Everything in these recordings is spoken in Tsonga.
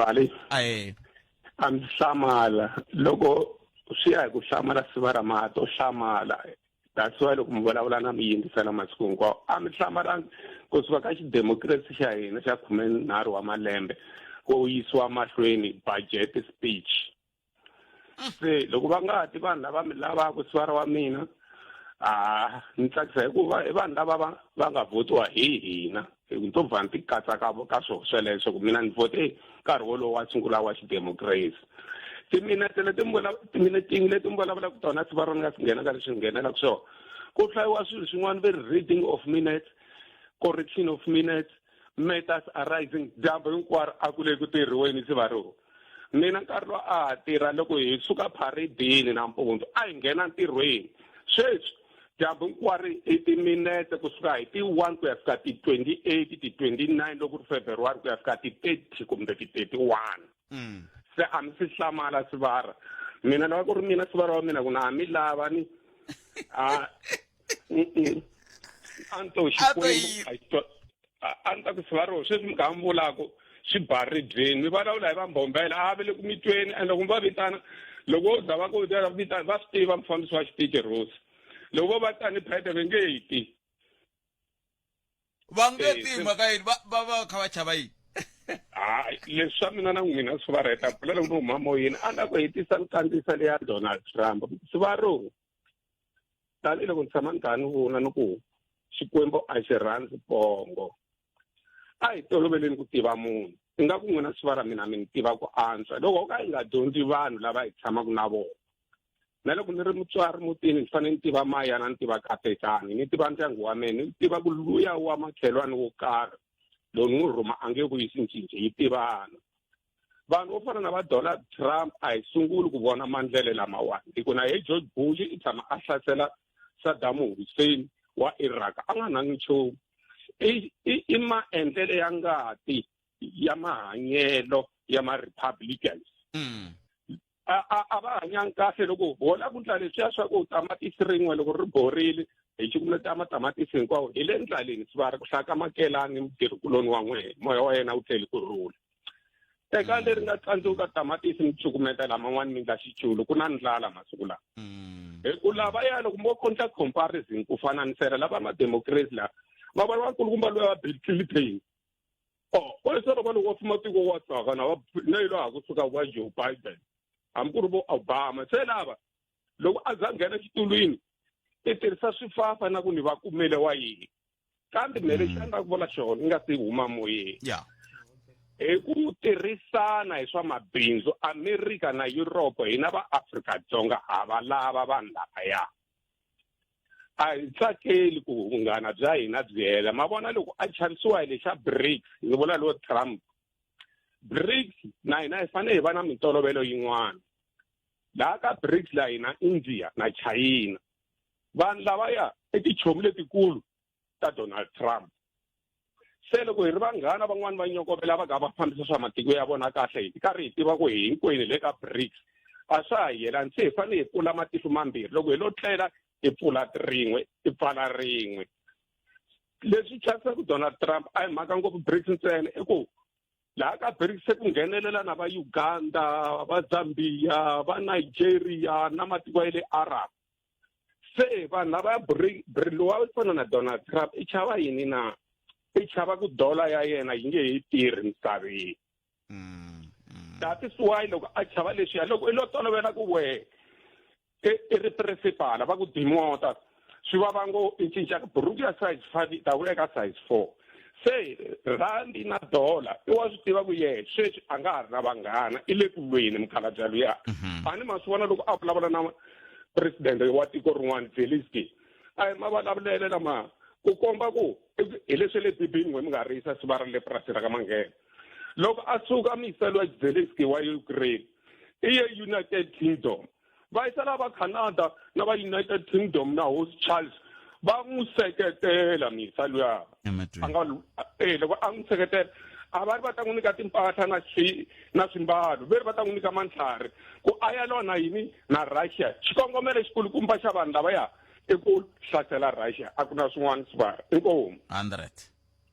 Bali. Ae. A mi hlamala loko swi ya hi ku hlamala siva ra mato hlamala that's why loko mi vulavula na mi yingisela masiku hinkwawo a mi hlamalangi kusuka ka xidemokirasi xa hina xa 13 wa malembe ku yisiwa mahlweni budget speech. Se loko va nga ti vanhu lava mi lavaka sivara wa mina, a ni tsakisa hikuva i vanhu lava va nga votiwa hi hina. Ni to vha ni ti katsa ka swona sweleswo ku mina ni vote nkarhi wolowo wa sungula wa xidemokirasi. Timinete leti mi timinetingi leti mi vulavulaka tona sivara ni nga si nghena ka leswi ni nghenelaka swona, ku hlayiwa swilo swin'wana ve ri reading of minutes, correction of minutes, matters arising, dyambu hinkwaro a ku le ku tirhiweni sivaro. Mina nkarhi lowu a ha tirha loko hi suka pharedini nampundzu a hi nghena ntirhweni. Sweswi dyambu hinkwaro i timinete kusuka hi ti 1 ku ya fika ti 28, ti 29 loko ri February ku ya fika ti 30 kumbe ti 31. Se a mi si hlamala sivara. Mina lava ku ri mina sivara wa mina ku na mi lava ni a a ni to Xikwembu a xi to a ni ta ku sivaro sweswi mi kha mi vulaku swi ba ribyeni mi vulavula hi va Mbombela a va le ku mi tweni and loko mi va vitana loko wo za va ku vitana va swi tiva mufambisi wa xitichi Rose loko vo va tani phete va nge ti. Va nge ti hi mhaka yini va va kha va chava yini? Hayi leswi swa mina na n'wina swi va rheta pfula loko ni huma moyeni a ni la ku hetisa ni kandziyisa leya Donald Trump sivaro tanihiloko ni tshama ni kha ni vula ni ku Xikwembu a xi rhandzi pongo. A hi toloveleni ku tiva munhu. Ingaku n'wina sivara mina mi ni tiva ku antswa loko ho ka hi nga dyondzi vanhu lava hi tshamaka na vona. Na loko ni ri mutswari mutini ni fanele ni tiva mayana ni tiva katekani ni tiva ndyangu wa mina ni tiva ku luya wa makhelwani wo karhi loko ni n'wi rhuma a nge vuyisi cinci hi tivana. Vanhu vo fana na va Donald Trump a hi sunguli ku vona mandlele lamawani hi ku na ye George Bush i tshama a hlasela Saddam Hussein wa Iraq a nga nangi nchumu. I maendlele ya ngati ya mahanyelo ya ma-Republicans. A va hanyanga kahle loko ho lava ku ndla leswiya swa ku tamatisi rin'we loko ri borile hi cukumeta matamatisi hinkwawo hi le ndlaleni swi va ri ku hlaya ka makelani mutirhikuloni wa n'wehe moya wa yena wu tlheli ku rhula. Teka leri nga tsandzuka tamatisi mi cukumeta laman'wani mi ndla xiculu ku na ndlala masiku lawa. Hi ku lavaya loko mo kondla comparison ku fananisela lava ma-democracy lava va vona vakulukumba loyi wa Bill Clinton. Oh, o leswi va loko va fuma tiko wa tsaka na va na yilo ha kusuka wa Joe Biden hambi ku ri vo Obama se lava loko a za nghena xitulwini i tirhisa swifafa na ku ni va kumele wa yini kambe me lexi a ni nga ku vula xona ni nga si huma moyeni hi ku tirhisana hi swa mabindzu America na Europe hina va Afrika-Dzonga ha va lava vanhu lavaya. A hi tsakeli ku vunghana bya hina byi hela. Ma vona loko a chavisiwa hi lexa BRICS, ni vula lowo Trump. BRICS na hina hi fanele hi va na mintolovelo yin'wana. Laha ka BRICS la hina India na China. Vanhu lavaya i tichomi letikulu ta Donald Trump. Se loko hi ri vanghana van'wani va nyokovela va ka va fambisa swa matiko ya vona kahle hi karhi hi tiva ku hi hinkwenu le ka BRICS a swa ha yelani se hi fanele hi pfula matihlo mambirhi loko hi lo tlela hi pfula rin'we hi pfala rin'we. Leswi chavisaka Donald Trump a hi mhaka ngopfu BRICS ntsena i ku laha ka BRICS se ku nghenelela na va Uganda, va Zambia, va Nigeria na matiko ya le Arab. Se vanhu lava lowa fana na Donald Trump i chava yini na? I chava ku dollar ya yena yi nge he tirhi misaveni. That is why loko a chava leswiya loko i lo tolovela ku wehe i ri principal va ku dimota swi vava ngo i cinca buruku ya size 5 i ta vuya ka size 4. Se rhandi na dollar i wa swi tiva ku yehe sweswi a nga ha ri na vanghana i le ku lweni mukhalabye luya. A ni ma swi vona loko a vulavula na president wa tiko rin'wana Zelensky a hi mavulavulelo lama ku komba ku hi leswi le bibini n'we mi nga risa siva ra le purasini ra ka Manghena. Loko a suka muyiselo wa Zelensky wa Ukraine i ye United Kingdom va yisa lava Canada na va United Kingdom na Hosi Charles va n'wi seketela muyisa luya a nga loko a n'wi seketela a va ri va ta n'wi nyika timpahla na swi na swimbalo ve ri va ta n'wi nyika mantlhari ku a ya lwa na yini na Russia. Xikongomelo xikulukumba xa vanhu lavaya i ku hlasela Russia a ku na swin'wana swi va inkomu. 100.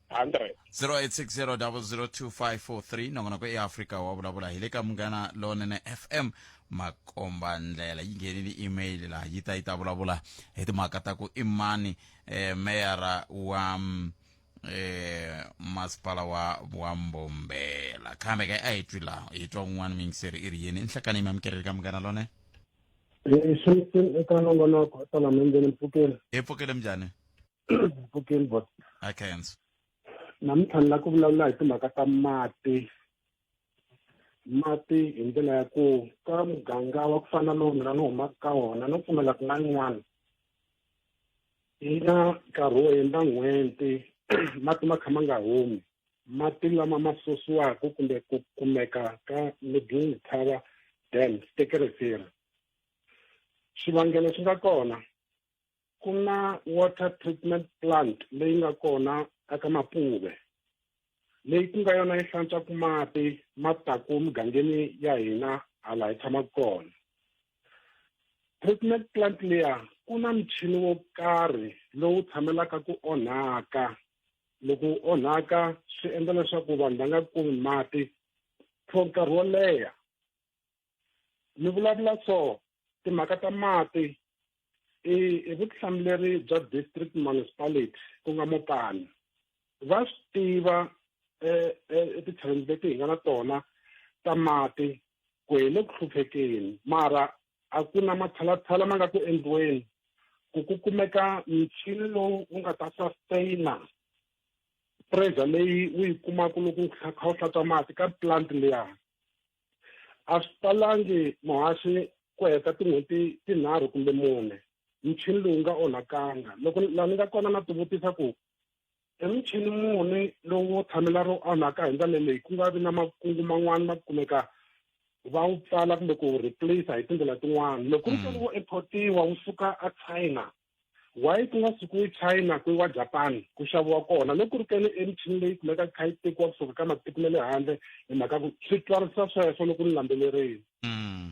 100. 0860002543 nongonoko eAfrika wa vulavula hi le ka Munghana Lonene FM makomba ndlela yi nghenile email laha yi ta yi ta vulavula hi timhaka ta ku i mani eh, meyara wa eh masipala wa wa Mbombela kambe ke a hi twi laha hi twa un'wana miyingiseri i ri yini nhlekani mi amukeleli ka Munghana Lonene. Swi eka nongonoko epalamendeni mpfukeni. Hi pfukile minjhani? Mpfukeni bot. A khensa. Namuntlha ni lava ku vulavula hi timhaka ta mati. Mati hi ndlela ya ku ka muganga wa ku fana lowu mina ni humaka ka wona no pfumela ku na yin'wana yi na nkarhi wo endla n'hweti mati ma kha ma nga humi mati lama ma susiwaka kumbe ku kumeka ka Middle Tower Dam Stekeresiri xivangelo xi nga kona ku na water treatment plant leyi nga kona eka Mapuve leyi ku nga yona yi hlantswaka mati ma taku mugangeni ya hina hala hi tshamaka kona treatment plant liya ku na muchini wo karhi lowu tshamelaka ku onhaka loko wu onhaka swi endla leswaku vanhu va nga kumi mati for nkarhi wo leha ni vulavula so timhaka ta mati i i vutihlamuleri bya district municipality ku nga mopani va swi tiva eh, eh, ti-challenge leti hi nga na tona ta mati ku hi le ku hluphekeni mara a ku na matshalatshala ma nga ku endliweni ku ku kumeka michini lowu wu nga ta sustaina pressure leyi wu yi kumaka loko wu kha wu hlantswa mati ka plant liya a swi talangi muhaxi ku heta tin'hweti tinharhu kumbe mune michini lowu nga onhakanga loko laha ni nga kona na tivutisa ku i muchini muni lowu wo tshamela ro onhaka hi ndlela leyi ku nga vi na makungu man'wana ma kumeka va wu pfala kumbe ku replace hi tindlela tin'wana loko ku ri mm. wo importiwa wu suka a China why ku nga sukiwi China ku yiwa Japan ku xaviwa kona loko ku ri keni emichini leyi kumeka kha yi tekiwa kusuka ka matiko ma le handle hi mhaka ku swi twarisa sweswo loko ni landzelerile mm.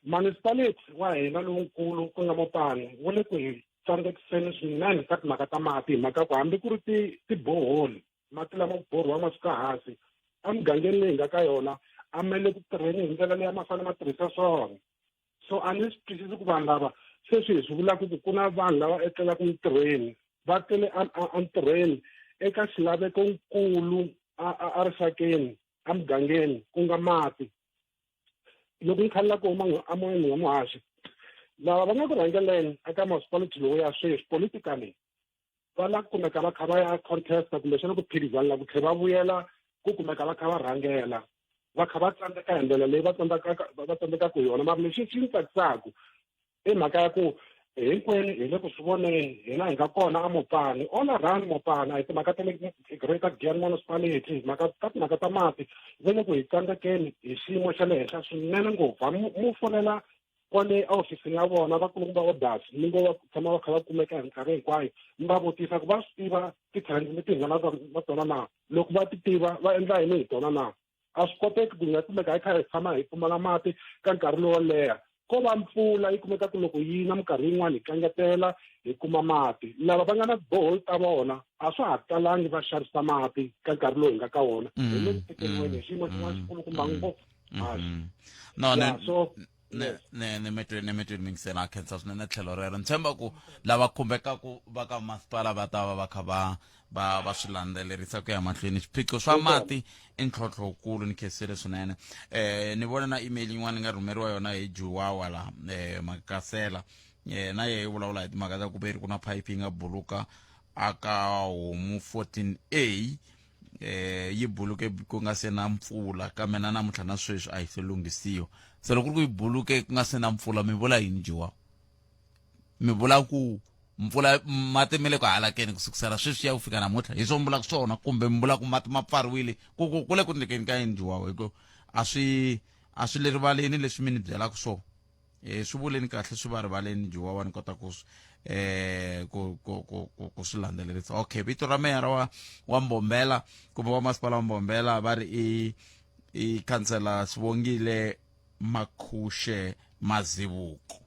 Municipality wa hina lowunkulu ku nga Mopani wu le ku hi tsandzekiseni swinene ka timhaka ta mati hi mhaka ku hambi ku ri ti-borehole mati lama ku borhiwa ma suka hansi emugangeni leyi hi nga ka yona a ma le ku tirheni hi ndlela leyi a ma fanele ma tirhisa swona so a ni swi twisisi ku vanhu lava se swi hi swi vulaka ku ku na vanhu lava etlelaka entirhweni va tele entirhweni eka xilaveko nkulu a rixakeni emugangeni ku nga mati loko ni khalela ku huma emoyeni wa muhaxi lava va nga ku rhangeleni eka municipality lowu ya sweswi politically va la kumeka va kha va ya contesta kumbexana ku phikizanela ku tlhela va vuyela ku kumeka va kha va rhangela va kha va tsandzeka hi ndlela leyi va tsandzekaka va tsandzekaka hi yona mara lexi xi ni tsakisaka i mhaka ya ku hinkwenu hi le ku swi voneni hina hi nga kona a mopani all around mopani a hi timhaka ta le greater Giyani municipality mhaka ka timhaka ta mati va le ku hi tsandzekeni hi xiyimo xa le henhla swinene ngopfu mu fonela kwale ehofisini ya vona vakulukumba vo dasi mi ngo va tshama va kha va kumeka hi minkarhi hinkwayo mi va vutisa ku va swi tiva ti-challenge leti hi nga na na tona na loko va ti tiva va endla yini hi tona na a swi koteki ku nga kumeka hi kha hi tshama hi pfumala mati ka nkarhi lowo leha ko va mpfula yi kumeka ku loko yi na minkarhi yin'wana hi kangetela hi kuma mati lava va nga na borehole ta vona a swa ha talangi va xavisa mati ka nkarhi lowu hi nga ka wona hi le ku tekeriweni hi xiyimo xin'wana xikulukumba ngopfu no ne ne ne ne metweni ne metweni mingisela a khensa swinene tlhelo rero ni tshemba ku lava khumbekaku va ka masipala va ta va va kha va va va swi landzelerisa ku ya mahlweni swiphiqo swa mati i ntlhontlho wukulu ni khensile swinene eh ni vona na email yin'wana yi nga rhumeriwa yona hi Juwawa la eh Makasela eh na yehe yi vulavula hi timhaka ta ku ve ri ku na phayiphi yi nga buluka aka homu 14A eh yi buluke ku nga se na mpfula kambe na namuntlha na sweswi a yi se lunghisiwa se loko ku ri ku yi buluke ku nga se na mpfula mi vula yini Juwawa mi vula ku mpfula mati ma le ku halakeni ku sukusela sweswi ya ku fika namuntlha hi swo mi vulaka swona kumbe mi vula ku mati ma pfariwile ku ku ku le ku ndlekeni ka yini Juwawa hi ku a swi a swi le rivaleni leswi mi ni byelaka swona eh swi vuleni kahle swi va rivaleni Juwawa ni kota ku eh ku ku ku ku, ku swi landzelerisa okay vito ra meyara wa wa Mbombela kumbe wa masipala wa Mbombela va ri i i khansela Sibongile Makhushe Mazibuko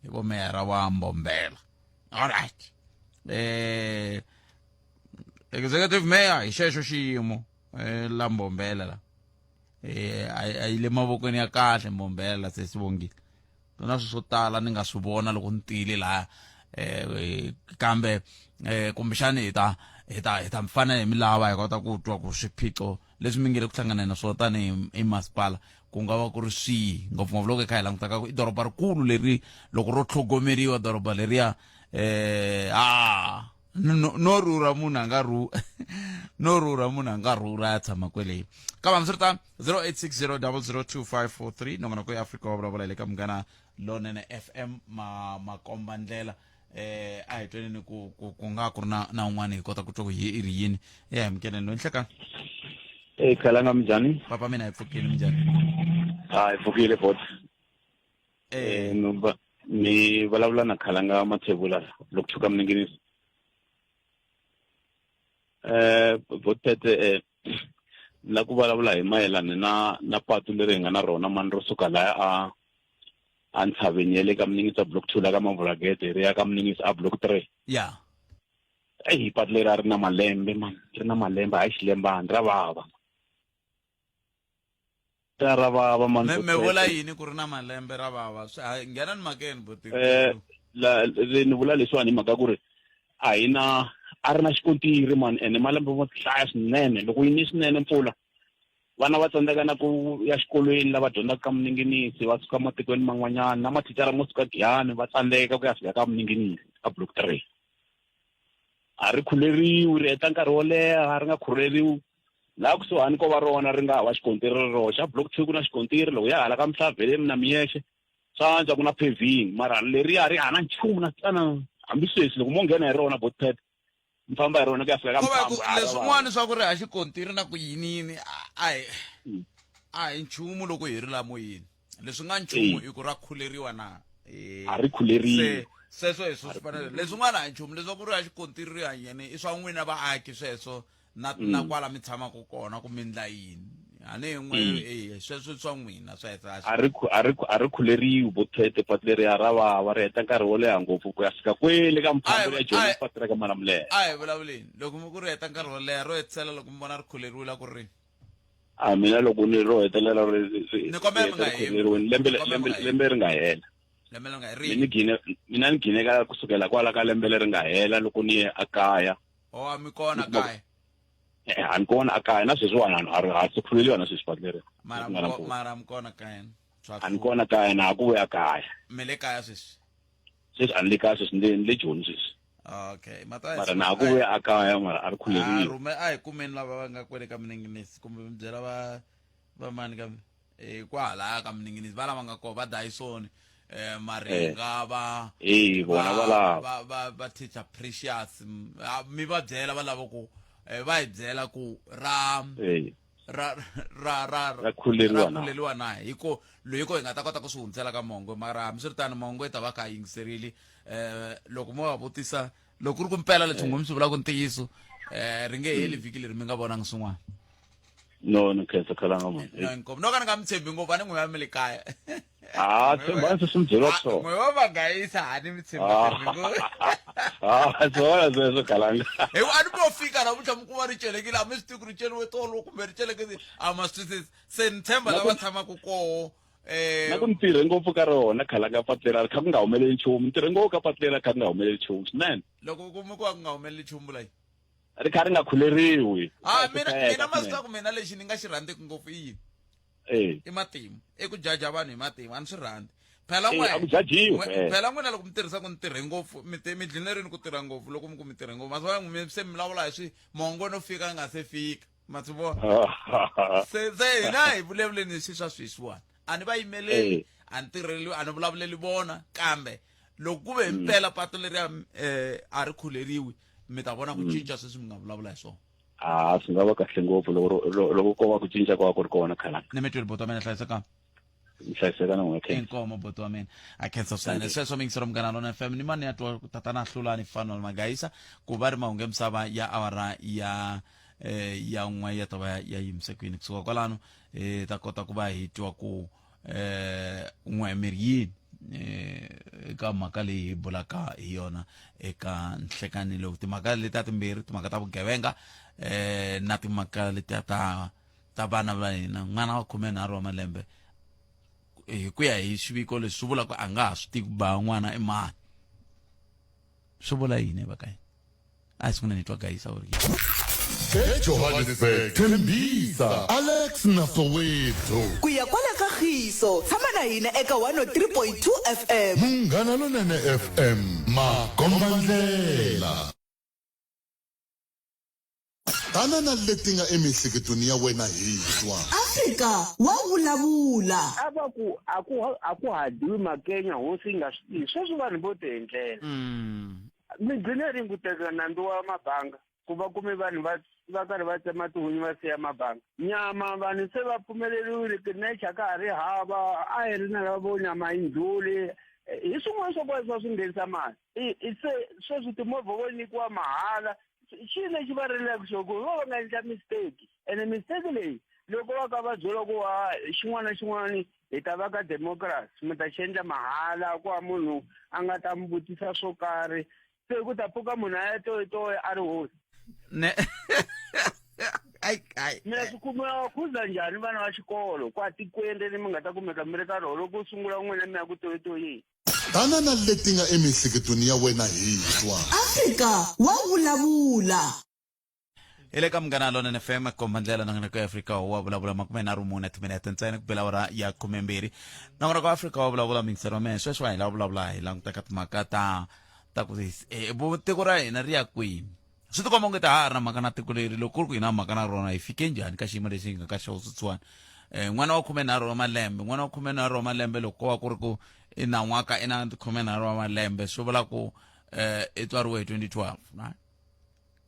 hi vo meyara wa Mbombela all right eh Executive mayor hi xexo xiyimo la Mbombela la. A yi le mavokweni ya kahle Mbombela se sivongile. Ku na swilo swo tala ni nga swi vona loko ni tile laha kambe kumbexani hi ta hi ta hi ta mi fanele hi mi lava hi kota ku twa ku swiphiqo leswi mi nge le ku hlanganeni na swona tanihi hi masipala ku nga va ku ri swihi, ngopfungopfu loko hi kha hi languta ka ku i doroba rikulu leri loko ro tlhogomeriwa doroba leriya a no rhurha munhu a nga rhu no rhurha munhu a nga rhurha ya tshama kwele. Kambe hambiswiritano, 0860 002543, nongonoko ya Afrika wa vulavula hi le ka Munghana Lonene FM, ma makomba ndlela. A hi tweneni ku ku ku nga ku ri na na un'wana hi kota ku twa ku hi i ri yini. Ya hi mukeleni loyi nhlekani. Hey, Khalanga, minjhani? Papa mina hi pfukile, minjhani? Ha, hi pfukile bot. Ni vulavula na Khalanga Mathebula loko tshuka Mninginisi. Bot Pete, la ku vulavula hi mayelana na patu leri hi nga na rona mani ro suka laya a ntshaveni ya le ka Mninginisi a block 2 la ka Mavulagede ri ya ka Mninginisi a block 3. Eyi, patu leri a ri na malembe man, ri na malembe, hayi xilembani, ra vava. Ra vava man. Me vula yini ku ri na malembe ra vava? Nghena ni makeni buti. La ni vula leswiwani hi mhaka ku ri a hi na a ri na xikontiri man, ene malembe mo hlaya swinene. Loko yi ni swinene mpfula, vana va tsandzeka na ku ya xikolweni lava dyondzaka ka Mninginisi, va suka matikweni man'wanyana, na mathicara mo suka Giyani va tsandzeka ku ya fika ka Mninginisi ka block 3. A ri khuleriwi, ri heta nkarhi wo leha ri nga khuleriwi. Laha kusuhani ko va rona ri nga hava xikontiri ri roxe. A block 2 ku na xikontiri, loko ya hala ka Mhlaveleni na Miyexe swa antswa ku na paving, mara leriya ri hana nchumu na tsanana. Hambi sweswi loko mo nghena hi rona bot pet mi famba hi rona ku ya fika ka Mhlamba, leswin'wana swa ku ri ha xikontiri na ku yini yini a hi a hi nchumu loko hi ri la moyeni. Leswi nga nchumu i ku ra khuleriwa na. A ri khuleriwi. Se sweswo hi swo swi fanele. Leswin'wana a hi nchumu, leswaku ri ha xikontiri ri hanyeni i swa n'wina vaaki sweswo na kwala mi tshamaka kona ku mi ndla yini. A ni n'we sweswo swa n'wina sweswo. A ri a ri a ri khuleriwi bothete patu leriya ra vava, ri heta nkarhi wo leha ngopfu ku ya fika kwele ka Mphamburi ya Joni, patu ra ka Malamulele. A hi vulavuleni loko mi ku ri heta nkarhi wo leha, ro hetisela loko mi vona ri khuleriwile a ku ri rini? A mina loko ni ro hetelela ri Ni kombela mi nga hembi. lembe lembe lembe ri nga hela. Lembe leri nga rini? Ni gine mina ni gine ka kusukela kwala ka lembe leri nga hela loko ni ye ekaya. O a mi kona kaya? A ni kona ekaya na sweswiwani, a ri ha se khuleriwa na sweswi patu leri. Mara mara mi kona kaya? A ni kona kaya, na ha ku vuya kaya. Mi le kaya sweswi? Sweswi a ni le kaya sweswi, ni le Joni sweswi. Okay, mata mara na ha ku vuya ekaya, mara a ri khuleriwa. Rhume a hi kumeni lava va nga kwele ka Mninginisi, kumbe mi byela va va mani ka kwalaya ka Mninginisi, va lava nga kona va Dyson, Maringa, va vona va lava va va va teacher Precious, mi va byela va lava ku va hi byela ku ra ra ra ra ra khuleriwa na khuleriwa na hi ko loyi ko hi nga ta kota ku swi hundzela ka Mongo. Mara hambiswiritano Mongo i ta va kha a yingiserile. Loko mo va vutisa loko ku ri ku mpela leswi ngo mi swi vulaka ntiyiso, ri nge heli vhiki leri mi nga vonanga swin'wana. No, ni khensa Khalanga man. No, inkomu. No ka ni nga mi tshembi ngopfu, a ni n'wi va mi le kaya. Ah, tshemba sweswi mi byeriwa swona. N'wi va va gayisa, a ni mi tshembi ngopfu. Ah, swona sweswo Khalanga. Hi ku a ni mo fika namuntlha mi kuma ri celekile, a mi swi tivi ku ri celiwe tolo kumbe ri celeke, a ma swi twisisi. Se ni tshemba lava tshamaka koho. Na ku ni tirhe ngopfu ka rona Khalanga patu leri kha ku nga humeleli nchumu. Ni tirhe ngopfu ka patu leri kha ku nga humeleli nchumu swinene. Loko ku mi ku a ku nga humeleli nchumu vula yini? Ri kha ri nga khuleriwi. Ah, mina mina ma swi ku mina lexi ni nga xi rhandzeki ngopfu i yini? I matimu. I ku jaja vanhu hi matimu, a ni swi rhandzi. Phela n'we. A ku jajiwi. Phela n'wina loko mi tirhisa ku ni tirhe ngopfu, mi mi dline rini ku tirha ngopfu loko mi ku mi tirhe ngopfu. Ma swi vona mi se mi vulavula hi swi Mongo no fika nga se fika. Ma swi vona? Se se hina hi vulavuleni hi swi swa sweswiwani. A ni va yimeleli, a ni tirheli, a ni vulavuleli vona, kambe loko ku ve himpela patu leriya a ri khuleriwi, mi ta vona ku cinca sweswi mi nga vulavula hi swona. A swi nga va kahle ngopfu loko loko ko va ku cinca ko va ku ri kona Khalanga. Ni mi twile buti wa mina, hlayiseka. Hlayiseka na n'wina. Inkomo buti wa mina, a khensa swinene. Sweswo mingisero Munghana Lona FM, ni mani ya twa tatana Hlulani Fanuel Magaisa ku va ri mahungu ya misava ya awara ya ya n'we ya ta va ya yimise kwini. Kusuka kwalano ta kota ku va hi twa ku n'we miri yini. eh, eka mhaka leyi hi bulaka hi yona eka nhlekani lowu timhaka letiya timbirhi timhaka ta vugevenga eh, na timhaka letiya ta ta vana va hina n'wana wa 13 wa malembe hi ku ya hi xiviko leswi swi vula ku a nga ha swi tivi ku ba n'wana i mani swi vula yini va ka hina a hi sungule ni twa gayisa uri ejohannesburg tembisa alex na soweto ku ya kwala ka khiso tshama na hina eka 103.2 fm munghana lonene fm makombandlela Tana na leti nga emiehleketweni ya wena hi twa. Afrika wa vulavula. A va ku a ku a ku ha dyiwi makenya hosi yi nga swi tivi sweswi vanhu vo tiendlela mi gcine rini ku teka nandzu wa mabanga ku va kume vanhu va va karhi va tsema tihunyi va siya mabanga nyama vanhu se va pfumeleriwile tinecha ka ha ri hava a hi ri na lava vo nyama yi ndlhuli hi swin'wana swa kona swa swi nghenisa mali se sweswi timovha vo nyikiwa mahala xi lexi va rilaka xo ku vo va nga endla mistake ene mistake leyi loko va ka va byela ku wa xin'wana na xin'wana hi ta va ka democracy mi ta xi endla mahala ku va munhu a nga ta mi vutisa swo karhi se ku ta pfuka munhu a ya toyitoyi a ri hosi ne ai ai mina swi kuma khuza njhani vana va xikolo kwa tikweni leri mi nga ta kumeka mi ri ka rona loko sungula n'wina mi ya ku toyitoyini Tana na leti nga emiehleketweni ya wena hi twa. Afrika wa vulavula. Hi le ka Munghana Lonene FM komba ndlela nongonoko ya Afrika wa vulavula 34 timinete ntsena ku bela awara ya 12 nongonoko wa Afrika wa vulavula mingiselo wa mehe sweswi wa hi la vulavula hi languta ka timhaka ta ta ku eh, tiko ra hina ri ya kwini swi tikomba onge ta ha ri na mhaka na tiko leri loko ku ri ku hi na mhaka na rona hi fike njhani ka xiyimo lexi hi nga ka xona sweswiwani um n'wana wa 13 wa malembe n'wana wa 13 wa malembe loko ko va ku ri ku i nan'waka i na 13 wa malembe swi vula ku um i tswariwe hi 2012 right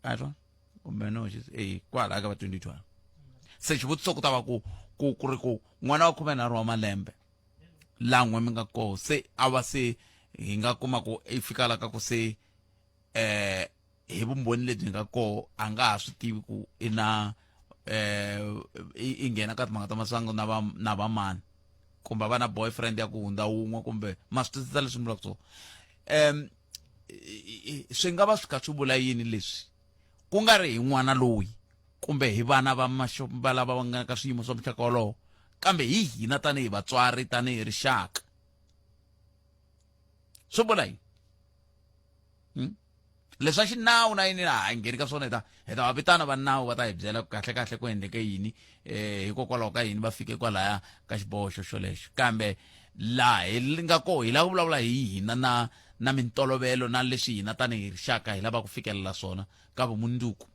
a swona kumbe no e kwalaya ka va 2012 se xivutiso ku ta va ku ku ku ri ku n'wana wa 13 wa malembe laha n'we mi nga koho se a va se hi nga kuma ku i fika la ka ku se eh hi vumbhoni lebyi nga koho a nga ha swi tivi ku i na eh i nghena ka timhaka ta masangu na va na va mani kumbe va na boyfriend ya ku hundza wun'we kumbe ma swi twisisa leswi ni vulaka swona um swi nga va swi kha swi vula yini leswi ku nga ri hi n'wana loyi kumbe hi vana va va lava va nga ka swiyimo swa muxaka wolowo kambe hi hina tanihi vatswari tanihi rixaka swi vula yini hmm? leswa xinawu na yini a hi ngheni ka swona hi ta hi ta va vitana va nawu va ta hi byela kahle kahle ku endleke yini eh hikokwalaho ka yini va fike kwalaya ka xiboho xo xolexo kambe laha hi nga koho hi lava ku vulavula hi hina na na mintolovelo na leswi hina tanihi rixaka hi lava ku fikelela swona ka vumundzuku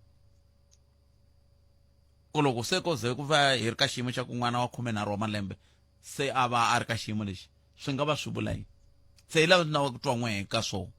ku loko se ko ze ku va hi ri ka xiyimo xa ku n'wana wa 13 wa malembe se a va a ri ka xiyimo lexi swi nga va swi vula yini se hi lava na ku twa n'we ka swona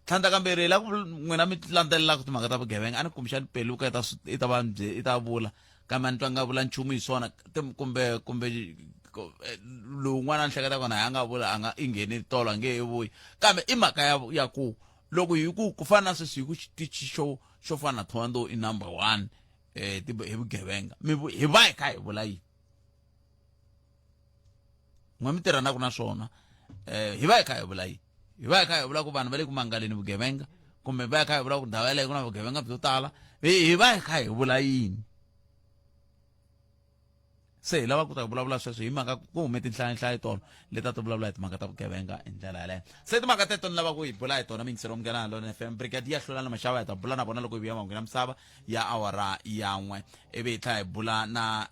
tlhandlakambirhi hi la ku n'wina mi landzelelaka timhaka ta vugevenga a ni kumbexani peluka i ta i ta va i ta vula kambe a ni twa nga vula nchumu hi swona kumbe kumbe eh, lowun'wana a ni hleketa kona a nga vula a nga i ngheni tolo a nge he vuyi kambe i mhaka ya ya ku loko hi ku ku fana na sweswi hi ku xitichi xo xo fana na Thohoyandou i number one eh hi vugevenga mi hi va hi kha hi vula yini n'we mi tirhanaka na swona eh hi va hi kha hi vula yini hi va hi kha hi vula ku vanhu va le ku mangaleni vugevenga kumbe va hi kha hi vula ku ndhawu yaleyo ku na vugevenga byo tala hi va hi kha hi vula yini se hi lava ku ta vulavula sweswo hi mhaka ku hume tinhlayanhlayo tolo leti a ti vulavula hi timhaka ta vugevenga hi ndlela yaleyo se timhaka teto ni lava ku hi bula hi tona miyingiselo munghana lona fm brigadier hlulana maxava hi ta bula na vona loko hi vuya mahungu ya misava ya awara ya n'we ivi hi tlhela hi bula na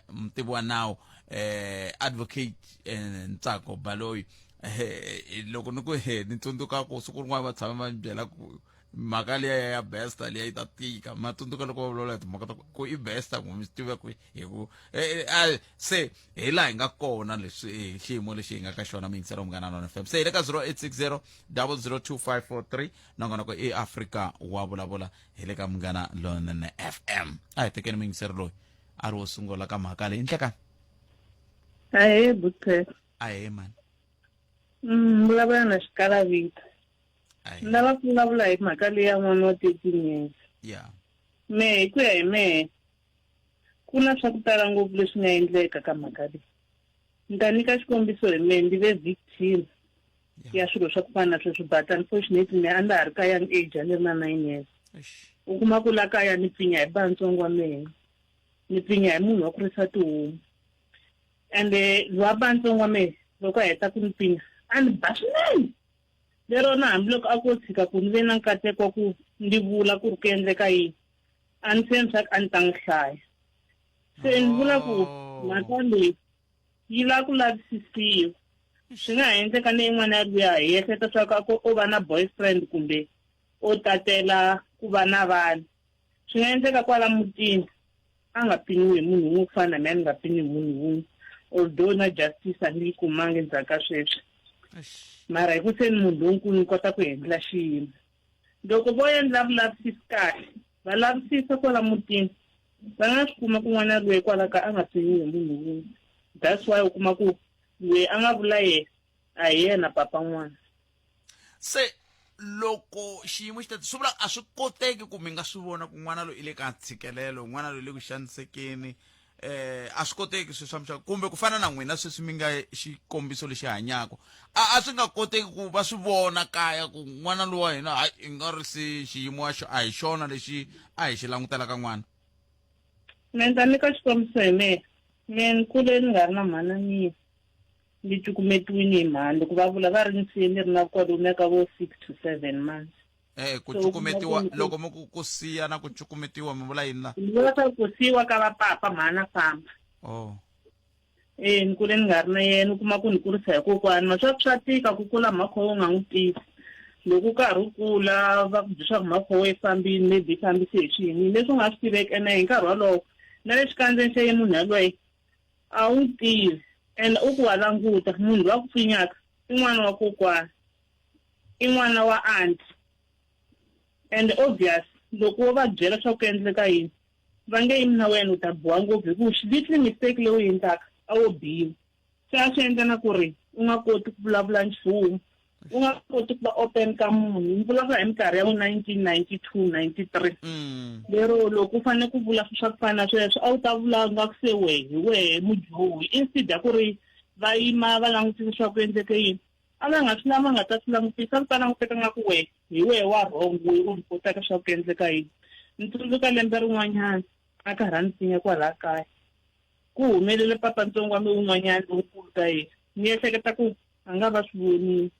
um mutivi wa nawu eh advocate eh, Ntsako Baloyi eh, loko ni ku he ni tsundzuka ku siku rin'wana va tshame va ni byela ku mhaka liya ya besta liya yi ta tika ma tsundzuka loko va vulavula hi timhaka ta ku i besta ku mi swi tiva ku hi ku eh, eh, se hi laha hi nga kona leswi hi xiyimo lexi hi nga ka xona miyingiselo munghana lona fm se hi le ka 0860 002543 nongonoko i afrika wa vulavula hi le ka munghana lonene fm a hi tekeni muyingiseri loyi a ri wo sungula ka mhaka leyi nhlekani ahee buthe ahee mani mm, vulavula na xikalavita ni lava ku vulavula hi mhaka leyi ya n'wana wa 13 years ya mehe hi ku ya hi mehe ku na swa ku tala ngopfu leswi nga endleka ka mhaka leyi ni ta nyika xikombiso hi mehe ndzi ve victim. Ya swilo swa ku fana na sweswo, but unfortunately me a ndza ha ri ka young age, a ni ri na 9 years. U kuma ku la kaya ni pfinya hi bantsongo wa mina, ni pfinya hi munhu wa ku risa tihomu, ende lowa bantsongo wa mina loko a heta ku ni pfinya a ni ba swinene, lero na hambiloko a ko tshika ku ni ve na nkateko wa ku ndzi vula ku ri ku endleka yini, a ni tshembi swa ku a ni ta n'wi hlaya. Se ni vula ku mhaka leyi yi lava ku lavisisiwa. Swi nga ha endleka ni yin'wana ya luya hi ehleketa swa ku a ko o va na boyfriend kumbe o tatela ku va na vana. Swi nga endleka kwala mutini a nga pfinyiwi hi munhu wun'we ku fana na mina ni nga pfinyiwi hi munhu wun'we, although na justice a ni yi kumangi endzhaku ka sweswi, mara hi ku se ni munhu lonkulu ni kota ku endla xiyimo. Loko vo endla vulavisisi kahle, va lavisisa kwala mutini, va nga swi kuma ku n'wana loyi kwala ka a nga pfinyiwi hi munhu wun'we. That's why u kuma ku loyi a nga vula yena a hi yena papa n'wana. Se loko xiyimo xi tati, swi vula a swi koteki ku mi nga swi vona ku n'wana loyi i le ka ntshikelelo, n'wana loyi i le ku xanisekeni, a swi koteki sweswi swa muxaka, kumbe ku fana na n'wina sweswi mi nga xikombiso lexi hanyaka, a swi nga koteki ku va swi vona kaya ku n'wana lowa wa hina hayi, i nga ri se xiyimo a hi xona lexi a hi xi langutela ka n'wana? Me ni ta nyika xikombiso hi mehe. Me ni kule ni nga ri na mhana, mina ni cukumetiwini hi mhani. Loko va vula va ri ni siye ni ri na kwalomuya ka vo 6 to 7 months. Ku So, cukumetiwa, loko mi ku ku siya na ku cukumetiwa, mi vula yini la? Ni vula swa ku siyiwa ka vapapa, mhana famba. Oh. E ni kule ni nga ri na yena, u kuma ku ni kurisa hi kokwana. Ma swa tika ku kula mhakho u nga n'wi tivi. Loko u karhi u kula va ku byela swa ku mhakho wo yi fambini, maybe yi fambise hi swiyini leswi u nga swi tiveki, ene hi nkarhi wolowo na le xikandzeni xa ye munhu yaloye a wu n'wi tivi, and u ku wa languta munhu loyi a ku pfinyaka i n'wana wa kokwana, i n'wana wa aunty, and obvious loko wo va byela swa ku endleka yini, va nge yimi na wena, u ta biwa ngopfu hi ku little mistake leyi u yi endlaka a wo biwa. Se a swi endla na ku ri u nga koti ku vulavula nchumu, u nga koti ku va open ka munhu. Ni vulavula hi minkarhi ya vo 1992, 93. Lero loko u fanele ku vula swilo swa ku fana na sweswo, a wu ta vula nga ku se wehe hi wehe mudyohi, instead ya ku ri va yima va langutisa swa ku endleke yini. A va nga swi lava nga ta swi langutisa, a ku ta languteka nga ku wehe hi wehe wa wrong, wehe u ripotaka swa ku endleka yini. Ni tsundzuka lembe rin'wanyana a karhi a ni pfinya kwalaya kaya, ku humelele papantsongo wa mi wun'wanyana lonkulu ka yena. Ni ehleketa ku a nga va swi vonile,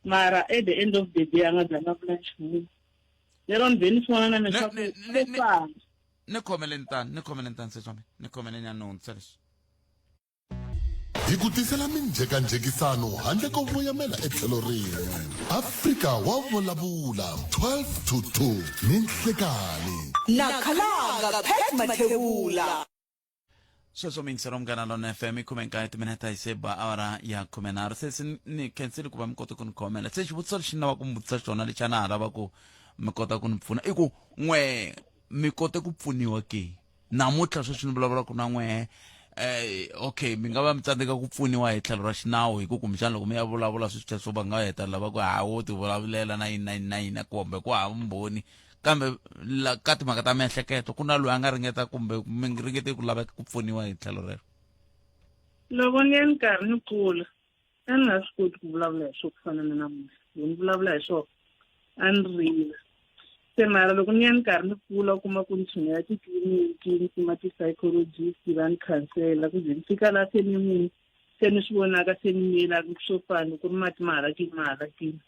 mara at the end of the day a nga zanga vula nchumu. Lero ni vhe ni swi vona na leswaku Ni- ko fana. Ni khomeleni tani, ni khomeleni tani, sesi wa mina, ni khomeleni ya ni hundzisa leswi. Hi ku tisela minjhekanjhekisano handle ko voyamela etlhelo rin'we. Afrika wa vulavula 12 to 2 ni nhlekani. Na Khalanga Pat Mathebula. Sweswo miyingiselo Munghana Lona FM, i 19 timinete hi se ba awara ya 13. Se ni khensile ku va mi kota ku ni khomela. Se xivutiso lexi ni lavaka ku mi vutisa xona, lexi a na ha lava ku mi kota ku ni pfuna, i ku n'we mi kote ku pfuniwa ke namuntlha sweswi ni vulavulaka na n'wehe? Okay, mi nga va mi tsandzeka ku pfuniwa hi tlhelo ra xinawu, hi ku kumbexana loko mi ya vulavula swi sweswo va nga hetelela va ku ha wo ti vulavulela na yini na yini na yini, kumbe ku hava vumbhoni. Kambe la ka timhaka ta miehleketo, ku na loyi a nga ringeta kumbe mi ringete ku lava ku pfuniwa hi tlhelo rero? Loko ni ya ni karhi ni kula, a ni nga swi koti ku vulavula hi swo ku fana na namuntlha. Loko ni vulavula hi swona a ni rila. Se mara loko ni ya ni karhi ni kula, u kuma ku ni tshunela titliliniki, ni kuma ti-psychologist va ni khansela, ku ze ni fika laha se ni n'wini se ni swi vonaka, se ni miyelaka swo fana ku ri mati ma halakini ma halakini.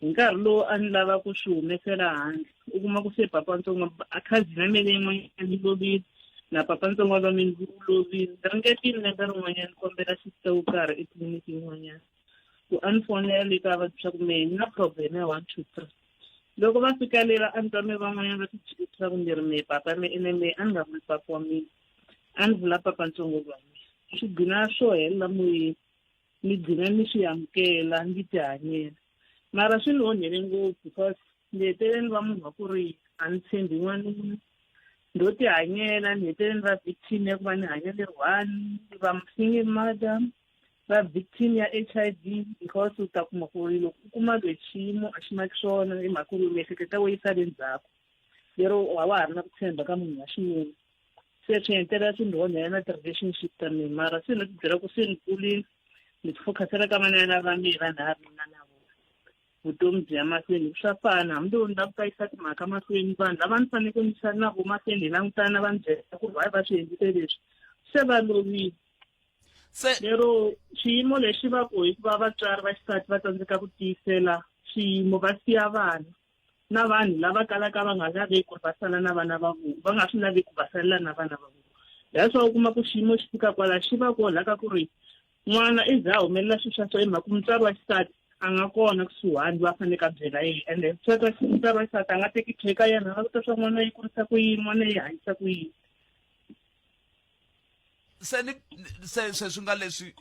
Hi nkarhi lowu a ni lava ku swi humesela handle, u kuma ku se papantsongo a cousin ya mina yin'wanyana yi lovile, na papantsongo wa mina u lovile. Ni ringetile lembe rin'wanyana ni kombela sister wo karhi etliliniki yin'wanyana ku a ni fonela le ka va swa ku mehe ni na problem ya one two three. Loko va fika le va a ni twa me van'wanyana va ti jikisa ku ni ri mehe papa me, ene mehe a ni nga vuli papa wa mina, a ni vula papantsongo wa mina. Swi gcina swo helela moyeni, ni gcina ni swi amukela, ndzi ti hanyela, mara swi ni onhele ngopfu because ni hetelele ni va munhu wa ku ri a ni tshembi n'wanuna, ndo ti hanyela. Ni hetelele ni va victim ya ku va ni hanya ni ri one, ni va single mother, va victim ya HIV, because u ta kuma ku ri loko u kuma loyi xiyimo a xi maki swona, hi mhaka ku ri miehleketo ya wena yi sale ndzhaku, lero a wa ha ri na ku tshemba ka munhu wa xinuna. Se swi hetelela swi ni onhela na ti-relationship ta mina. Mara se ni ti byela ku se ni kurile. Ni ti focusela ka vana va mina vanharhu ni nga na vona. Vutomi byi ya mahlweni hi ku swa fana hambi loko ni lava ku ta yisa timhaka mahlweni vanhu lava ni faneleke ni sala na vo mahlweni hi langutana va ni byela ku ri why va swi endlise leswi se va lovile. Se lero xiyimo lexi va ku hikuva vatswari va xisati va tsandzeka ku tiyisela swiyimo va siya vana na vanhu lava kalaka va nga laveki ku ri va sala na vana va vona va nga swi laveki ku va salela na vana va vona. That's why u kuma ku xiyimo xi fika kwala xi va ku onhaka ku ri n'wana i za a humelela swilo swa so hi mhaka ku mutswari wa xisati a nga kona kusuhani loyi a faneleke a byela yena ende mutswari wa xisati a nga teki care ka yena a nga kota swa n'wana yi kurisa ku yini n'wana yi hanyisa ku yini. Se ni se se swi nga leswi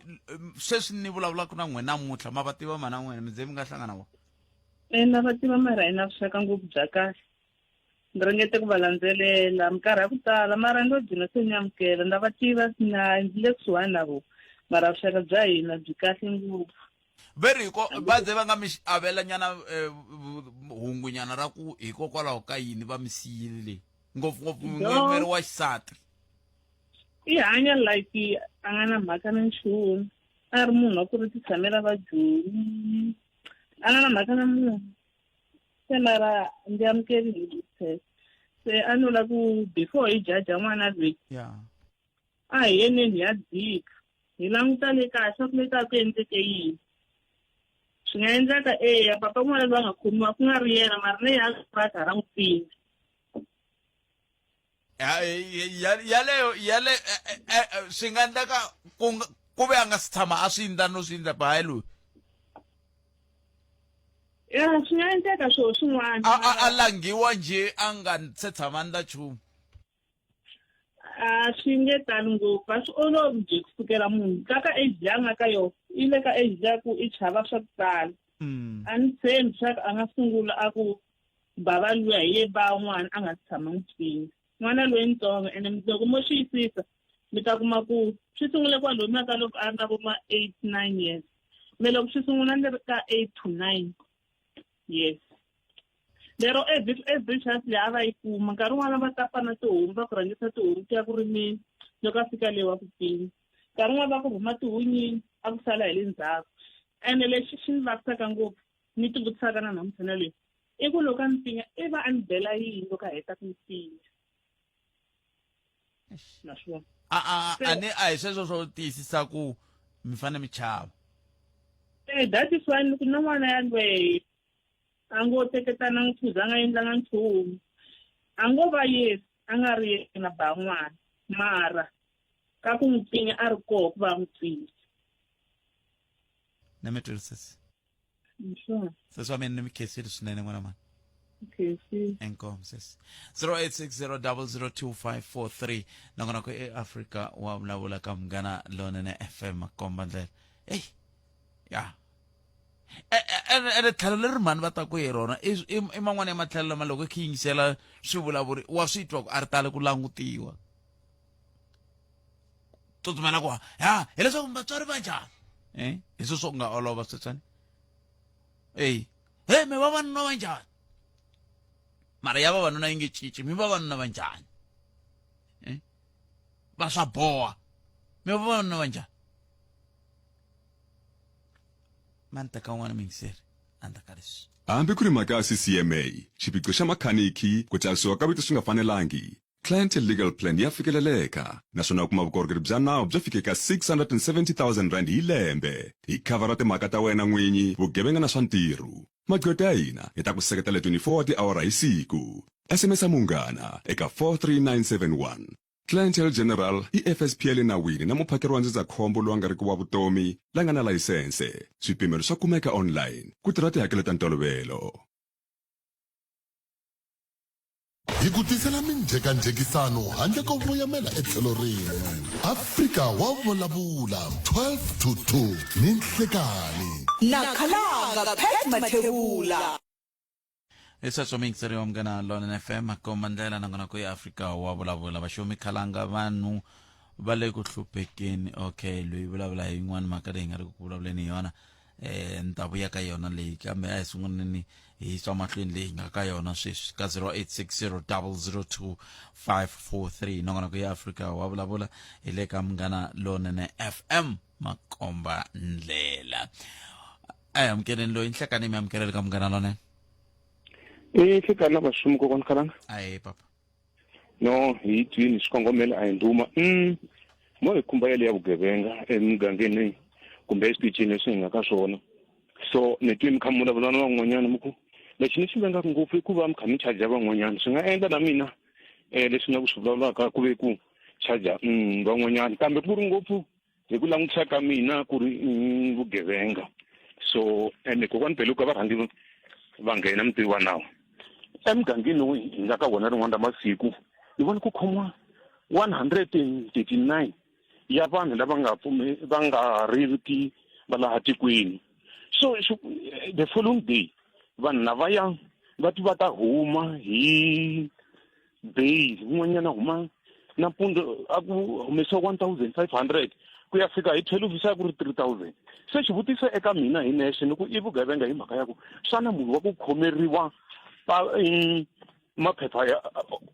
sweswi ni vulavulaka na n'wina namuntlha ma va tiva mana n'wina mi ze mi nga hlangana vona? E na va tiva mara hi na vuxaka ngopfu bya kahle. Ni ringete ku va landzelela minkarhi ya ku tala mara ni lo gcina se ni amukela na va tiva na ndzi le kusuhani na vona mara vuxaka bya hina byi kahle ngopfu. Ve ri hiko va ze va nga mi avela nyana hungu nyana ra ku hikokwalaho ka yini va mi siyile le ngopfungopfu mi ri wa xisati. I hanya like a nga na mhaka na nchumu a ri munhu wa ku ri ti tshamela va joni a nga na mhaka na munhu se mara ndzi amukeli hi test se a no la ku before hi jaja n'wana loyi a hi yeneni hi ya dzika hi languta le kaya swa ku le kaya ku endleke yini swi nga endleka eya papa n'wana loyi a nga khomiwa ku nga ri yena mara ne ya a ra n'wi pfimba. Yaleyo yale swi nga endleka ku ku ve a nga si tshama a swi endla no swi endla hayi loyi. Ya swi nga endleka swilo swin'wana. A a langhiwa njhe a nga se tshama endla nchumu. A swi nge tali ngopfu a swi olovi njhe ku sukela munhu ka ka age leyi a nga ka yona i le ka age leya ku i chava swa ku tala. A ni tshembi swa ku a nga sungula a ku bava luya hi ye ba n'wana a nga si tshama n'wi pfinga n'wana loyi ntsongo ene loko mo xiyisisa mi ta kuma ku swi sungule kwalomuya ka loko a ri na vo ma 8 9 years me loko swi sungula ni ri ka 8 to 9 years lero every every chance leyi a va yi kuma nkarhi wun'wana va tapa na tihomu va ku rhangisa tihomu ti ya ku rimeni loko a fika le wa ku pfinga nkarhi wun'wana va ku rhuma tihunyini a ku sala hi le ndzhaku ene lexi xi ni vavisaka ngopfu ni ti vutisaka na namuntlha na leyi i ku loko a ni pfinya i va a ni bela yini loko a heta ku ni pfinya na swi vona a a a ni a hi sweswo swo tiyisisa ku mi fanele mi chava. Eh that is why ni ku na n'wana yalweyo a ngo teketana nkhuza a nga endlanga nchumu a ngo va yes a nga ri yena ba n'wana mara ka ku n'wi pfinya a ri koho ku va n'wi pfinya. Na mi twile sesi. Sesi wa mina ni mi khensile swinene n'wana mani. Khensile. Inkomu sesi. 0860002543 nakona ku eAfrika wa vulavula ka Munghana Lonene FM komba ndlela. Ey. Ya. Ene tlhelo leri mhani va ta ku hi rona i man'wana ya matlhelo lama loko i kha yingisela swivulavuri wa swi twa ku a ri tali ku langutiwa. Tsutsumela ku ha hileswaku vatswari va njhani? Eh, hi sweswo ku nga olova sweswani. Ey, he mi vavanuna va njhani? Mara ya vavanuna yi nge cinci, mi vavanuna va njhani? Eh? Va swa boha. Mi vavanuna va njhani? Mani teka un'wana muyingiseri endzhaku ka leswi. Hambi ku ri mhaka ya CCMA, xiphiqo xa makhanikhi, ku tsarisiwa ka vito swi nga fanelangi, Clientele Legal Plan ya fikeleleka naswona u kuma vukorhokeri bya nawu byo fika eka R670 000 hi lembe. Hi khavhara timhaka ta wena n'winyi, vugevenga na swa ntirho. Magqweta ya hina ya ta ku seketela 24 wa tiawara hi siku. SMS Munghana eka 43971. Clientele General i FSP ya le nawini na muphakeri wa ndzindzakhombo lowu a nga riki wa vutomi la nga na layisense. Swipimelo swa kumeka online. Ku tirha tihakelo ta ntolovelo. Hi ku tisela minjhekanjhekisano handle ko voyamela etlhelo rin'we. Afrika wa vulavula 12 to 2 ni nhlekani. Na khalanga Pat Mathebula. Hi sweswo muyingiseri wa Munghana Lonene FM komba ndlela nongonoko ya Afrika wa vulavula vaxomi khalanga vanhu va le ku hluphekeni. Okay, loyi vulavula hi yin'wana mhaka leyi nga ri ku vulavuleni hi yona. eh ni ta vuya ka yona leyi kambe a hi sunguleni hi swa mahlweni leyi hi nga ka yona sweswi ka 0860002543 nongonoko ya Afrika wa vulavula hi le ka Munghana Lonene FM makomba ndlela a hi amukeleni loyi nhlekani mi amukeleli ka Munghana Lonene. I nhlekani na vasumi kokwani Khalanga. Ahe papa. No hi twini xikongomelo a hi nduma. Mo hi khumba yale ya vugevenga emugangeni kumbe eswitichini leswi hi nga ka swona. So ni twi mi kha mi vulavula na van'wanyana mi ku lexi ni xi vengaka ngopfu i ku va mi kha mi charger van'wanyana. Swi nga endla na mina leswi na ku swi vulavulaka ku ve ku charger van'wanyana kambe ku ri ngopfu hi ku langutisa ka mina ku ri vugevenga. So ene kokwani Peluka va rhangi va nghena mutivi wa nawu emugangeni lowu hi nga ka wona rin'wana ra masiku ni vona ku khomiwa 139 ya vanhu lava nga va nga riki va laha tikweni. So the following day vanhu lavaya va ti va ta huma hi bail, un'wanyana huma nampundzu a ku humesiwa 1500 ku ya fika hi 12 se a ku ri 3000. Se xivutiso eka mina hi nexe ni ku i vugevenga hi mhaka ya ku xana munhu wa ku khomeriwa maphepha ya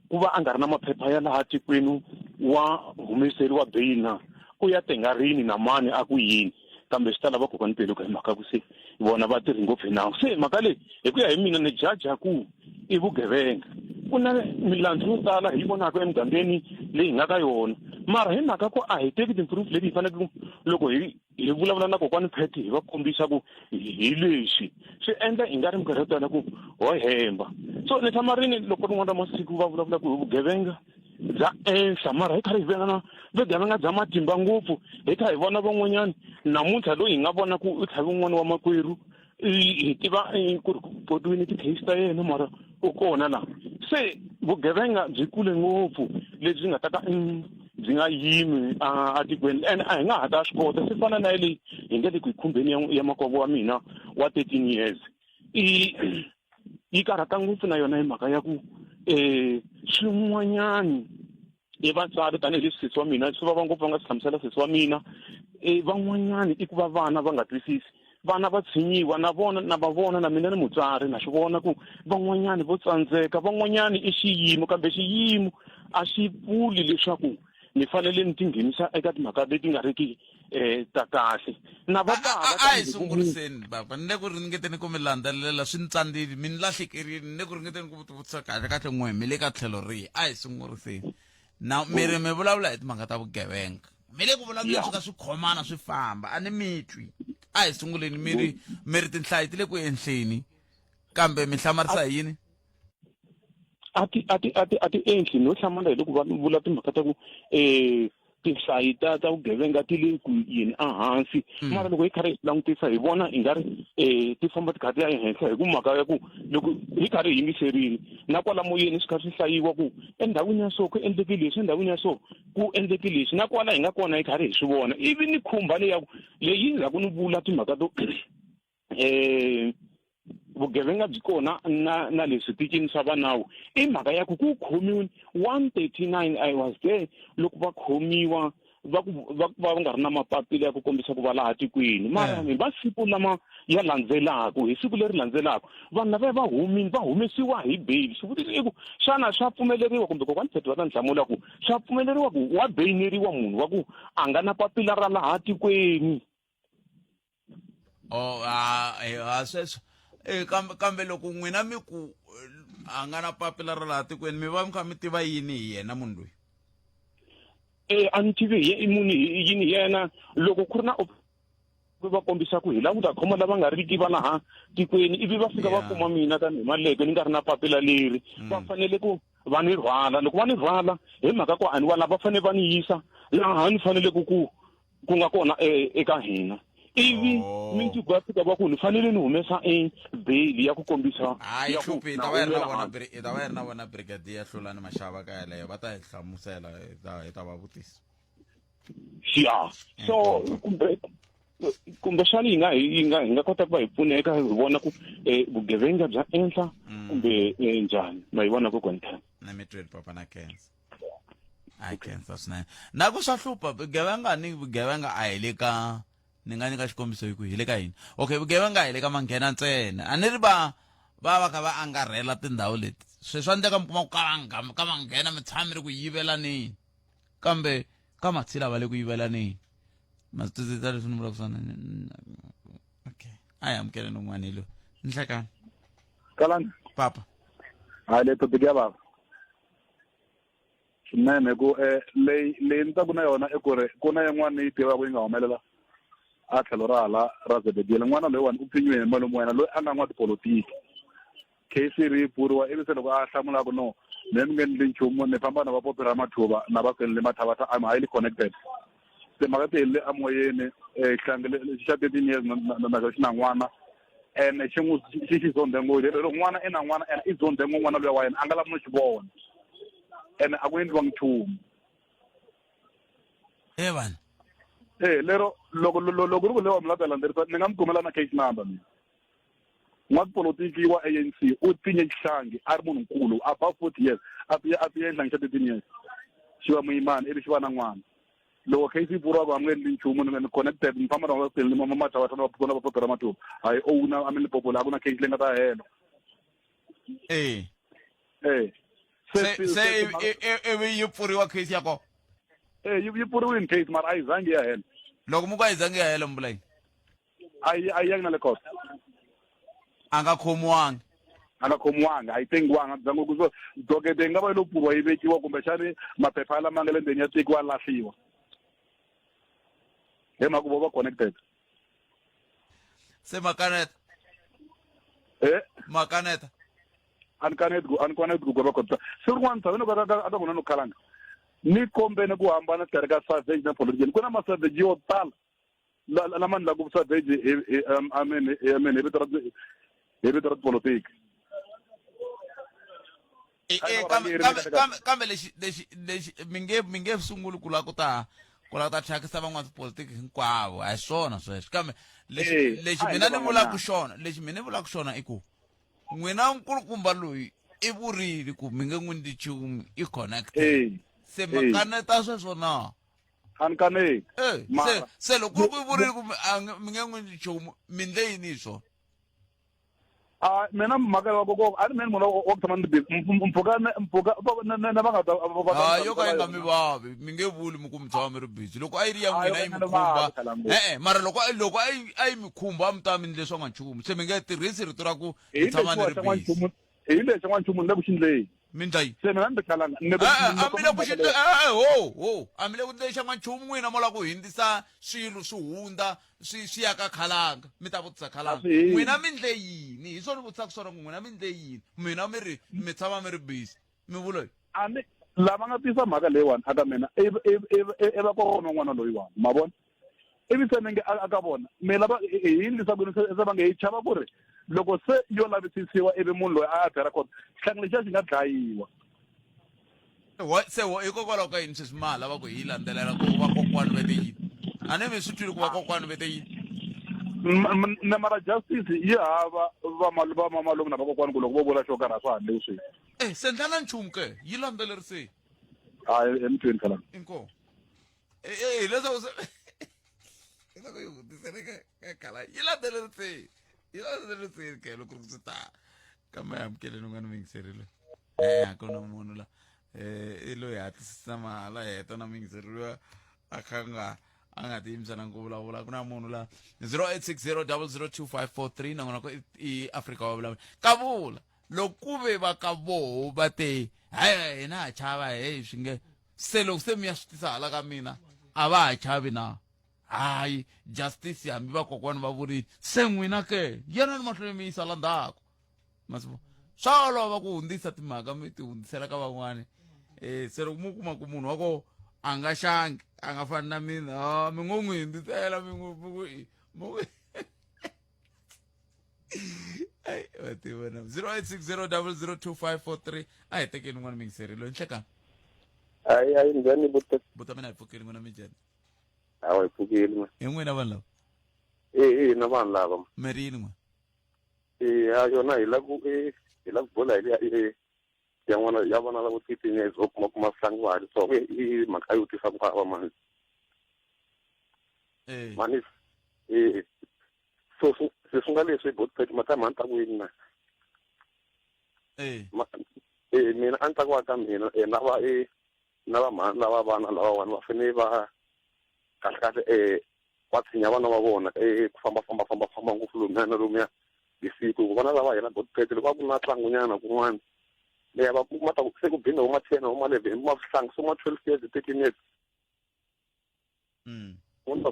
ku va a nga ri na maphepha ya laha tikweni wa humeseriwa bail na u ya tenga rini na mani a ku yini, kambe swi ta lava kokwani Peluka hi mhaka ku se vona va tirhi ngopfu hi nawu. Se mhaka leyi hi ku ya hi mina ni jaja ku i vugevenga. Ku na milandzu yo tala hi yi vonaka emugangeni leyi hi nga ka yona, mara hi mhaka ku a hi teki ti-proof leti hi faneleke loko hi hi vulavula na kokwani Pat hi va kombisa ku hi leswi swi endla hi nga ri minkarhi yo tala ku ho hemba. So ni tshama rini loko rin'wana ra masiku va vulavula ku hi vugevenga bya enhla, mara hi karhi hi vona vugevenga bya matimba ngopfu, hi kha hi vona van'wanyana namuntlha loyi hi nga vona ku u tlhave un'wana wa makwerhu, hi tiva ku ri ku botiwile ti-case ta yena mara u kona laha. Se vugevenga byi kule ngopfu lebyi nga ta ka byi nga yimi a tikweni, and a hi nga ha ta swi kota. Swi fana na leyi hi nge le ku yi khumbeni ya makwavo wa mina wa 13 years, i yi karhata ngopfu na yona hi mhaka ya ku swin'wanyani i vatswari tanihileswi sesi wa mina swi vava ngopfu va nga swi hlamusela sesi wa mina, van'wanyani i ku va vana va nga twisisi, vana va tshinyiwa na vona na va vona na mina ni mutswari na swi vona ku van'wanyani vo tsandzeka, van'wanyani i xiyimo, kambe xiyimo a xi vuli leswaku ni fanele ni tinghenisa eka timhaka leti nga riki ta kahle. Na va bava A hi sunguriseni baba, ni le ku ringeteni ku mi landzelela swi ni tsandzile, mi ni lahlekerile, ni le ku ringeteni ku vutisa kahle kahle n'we mi le ka tlhelo rihi. A hi sunguriseni na mi ri mi vulavula hi timhaka ta vugevenga, mi le ku vulavuleni swi ka swi khomana swi famba, a ni mi twi. A hi sunguleni, mi ri mi ri tinhlayo ti le ku enhleni, kambe mi hlamarisa hi yini? A ti a ti a ti a ti enhli, no hlamala hi loko va vula timhaka ta ku tinhlayi ta ta vugevenga ti le ku yini ehansi, mara loko hi karhi hi langutisa hi vona hi nga ri ti famba ti karhi ti ya ehenhla, hi ku mhaka ya ku loko hi karhi hi yingiserile na kwala moyeni swi kha swi hlayiwa ku endhawini ya so ku endleke leswi, endhawini ya so ku endleke leswi, na kwala hi nga kona hi karhi hi swi vona. Ivi ni khumba leyi ya ku leyi ndzhaku ni vula timhaka to vugevenga byi kona na na le switichini swa va nawu, i mhaka ya ku ku khomiwe 139. I was there loko va khomiwa va ku va va nga ri na mapapila ya ku kombisa ku va laha tikweni, mara hi masiku lama ya landzelaku, hi siku leri landzelaku vanhu lavaya va humile va humesiwa hi bail. Xivutiso i ku xana swa pfumeleriwa, kumbe kokwani Phethu va ta ni hlamula ku swa pfumeleriwa ku wa beyineriwa munhu wa ku a nga na papila ra laha tikweni? Oh, a sweswo kambe kambe loko n'wina mi ku a nga na papila ra laha tikweni, mi va mi kha mi tiva yini hi yena munhu loyi? A ni tivi hi munhu yini yena. Loko ku ri na va kombisa ku hi lava ku ta khoma lava nga riki va laha tikweni, ivi va fika va kuma mina tanihi Maleke ni nga ri na papila leri, va fanele ku va ni rhwala. Loko va ni rhwala hi mhaka ku a ni wa lava, va fanele va ni yisa laha ni faneleke ku ku nga kona eka hina, ivi mundzuku va fika va ku ni fanele ni humesa e bail ya ku kombisa. Hayi hluphi, hi ta va hi ri na vona hi ta va hi ri na vona brigadier Hlulani Mashava ka yeleyo, va ta hi hlamusela, hi ta va vutisa. Ya, so kumbe kumbexana hi nga hi nga hi nga kota ku va hi pfuneka hi vona ku vugevenga bya enhla kumbe njhani, ma yi vona kokwani Thani. Na mi tweli papa na khensa, a khensa swinene. Na ku swa hlupha vugevenga, ni vugevenga a hi le ka Ni nga nyika xikombiso hi ku hi le ka yini? Okay, vugevenga hi le ka manghena ntsena. A ni ri va va va kha va angarhela tindhawu leti. Sweswi swa endleka mi kuma ku ka va ka manghena mi tshama mi ri ku yivelaneni. Kambe ka matshila va le ku yivelaneni. Ma swi twisisa leswi ni vulaka swona? Okay. A hi amukeleni un'wana hi loyi. Nhlekani. Kalani. Papa. Hayi le topic ya bava. Swinene hi ku eh, leyi leyi ni taku na yona i ku ri ku na yin'wana ni yi tivaka yi nga humelela a tlhelo ra hala ra Zebediya n'wana loyiwani u pfinyiwe hi malume wa yena loyi a nga n'watipolotiki case ri pfuriwa ivi se loko a hlamula ku no me mi nge ndli nchumu ni famba na va Popi Ramathuba na va Stanley Mathabatha I'm highly connected timhaka ti helele emoyeni um xihlangi xa 13 years na xi na n'wana ene xi n'wi xi xi zondhe ngopfu lero n'wana i na n'wana ene i zondhe ngo n'wana luya wa yena a nga lavi no xi vona ene a ku endliwangi nchumu e vanhu e lero loko loko ri ku lewa mi la ta landzelisa ni nga mi kumela na case number mina n'watipolotiki wa ANC u pfinye xihlangi a ri munhu nkulu above 40 years a pfinye a pfinye xihlangi xa 13 years xi va muyimani ivi xi va na n'wana loko case yi pfuriwa va nge endli nchumu ni ni connected ni famba na va ni mama matha va va vona va potela matuva hayi owner a mi Limpopo la ku na case leyi nga ta hela eh eh se se ivi yi pfuriwa case ya kona eh yi pfuriwini case mara a yi zangi ya hela loko mu ku a yi zangi ya hela mi vula yini a yi a yi yangi na le court a nga khomiwangi a nga khomiwanga a yi tengiwanga bya ku so dokete yi nga va yi lo pfuriwa yi vekiwa kumbexani maphepha lama nga le ndzeni ya tekiwa lahliwa hi mhaka vo va connected se makaneta eh makaneta a ni kaneti ku a ni kaneti ku va kota se rin'wana tshave ka ka ka vona no khalanga ni kombene ku hambana xikarhi ka savage na politician ku na ma savage yo tala lama ni lava ku savage hi I mean I mean hi vito ra hi vito ra tipolotiki kambe kambe lexi lexi lexi mi nge mi nge sunguli ku lava ku ta ku lava ku ta thyakisa van'watipolitiki hinkwavo a hi swona sweswo kambe lexi lexi mina ni vulaka xona lexi mina ni vulaka xona i ku n'wina nkulukumba loyi i vurile ku mi nge n'wi ndli nchumu i connected se ma kaneta sweswo na A ni kaneti. Eh, se se loko ku ri ku i vurile ku mi nge n'wi ndli nchumu mi ndle yini hi swona A mina mhaka ya koko a ni mina munhu wa ku tshama ni busy mpfhuka mpfhuka na va nga ta ha yo ka yi nga mi vavi mi nge vuli mi ku mi tshama mi ri busy loko a yi ri ya n'wina yi mi khumba e-e mara loko loko a yi a yi mi khumba a mi ta mi ndle swa n'wanchumu se mi nge tirhisi rito ra ku mi tshama ni ri busy Hi lexi n'wanchumu ni le ku xi ndleni. Mi ndla yini? Se mina ni ri khalanga ni ku a mi le ku xi e ho ho a mi le ku ndleni xa n'wanchumu n'wina mo lava ku hindzisa swilo swi hundza swi swi ya ka khalanga mi ta vutisa khalanga n'wina mi ndle yini hi swona vutisaka swona ku n'wina mi ndle yini mina mi ri mi tshama mi ri busy mi vula yini a ni lava nga tisa mhaka leyiwani aka mina i i va kokwana wa n'wana loyiwani ma vona ivi se ni nge a ka vona mi lava hi endlisa ku yini se va nge hi chava ku ri loko se yo lavisisiwa ivi munhu loyi a ya byela kona xihlangi lexiya xi nga dlayiwa se hikokwalaho ka yini sweswi ma ha lava ku hi landzelela ku vakokwani va te yini a ni mi swi twile ku vakokwani va te yini na mara justice yi hava vamalume na vakokwani ku loko vo vula xo karhi a swa ha ndliwi swilo e se ndlana nchumu ke yi landzeleriseni hayi emutweni khalanga inkomu hileswaku se hiloko yi hundzisele ka ka khala yi landzeleriseni yi landzeleriseni ke loko ri ku swi ta kambe amukeleni un'wana muyingiserile e a ku na munhu la um i loyi hatlisisa mahala heta na muyingiseri luya a kha nga a nga tiyimisela ku vulavula ku na munhu la 0860 002543 nakona ku i Afrika wa vulavula ka vula loko ku ve va ka voho va te hayi hina ha chava heyi swi nge se loko se mi ya swi tisa hala ka mina a va ha chavi na hayi justice hambi vakokwani va vurile se n'wina ke yena ni mahlweni mi yisa la ndzhaku masivo swa olova ku hundzisa timhaka mi ti hundzisela ka van'wani um se loko mu kuma ku munhu wa ko a nga xangi a nga fani na mina a mi ngo n'wi hundzisela mi n'wi mi n'wi mi n'wi ai wa tiva na 0860002543 a hi tekeni n'wana mingiseri loyi nhlekani hayi hayi njhani buta buta mina hi pfukile n'wina minjhani hawa hi pfukile ma hi n'wina vanhu lava e e na vanhu lava mi ri yini n'we e ya yona hi la ku e hi la ku bula hi liya e ya n'wana ya vana lavo 13 years vo kuma kuma sihlangu va ha ri tsongo i mhaka yo tisa ku vava mani eh mani E so se swi nga leswi botpet mata mhani ta ku yini na e e mina a ni ta ku va ka mina e na va e na va mhani lava vana lavawani va fanele va kahle kahle e va tshinya vana va vona e ku famba famba famba famba ngopfu lomuya na lomuya hi siku hi ku vana lava hina botpet loko a ku na tlangunyana kun'wana leya va kuma ta ku se ku bina vo ma 10 vo ma 11 vo ma swihlangi so ma 12 years 13 years vona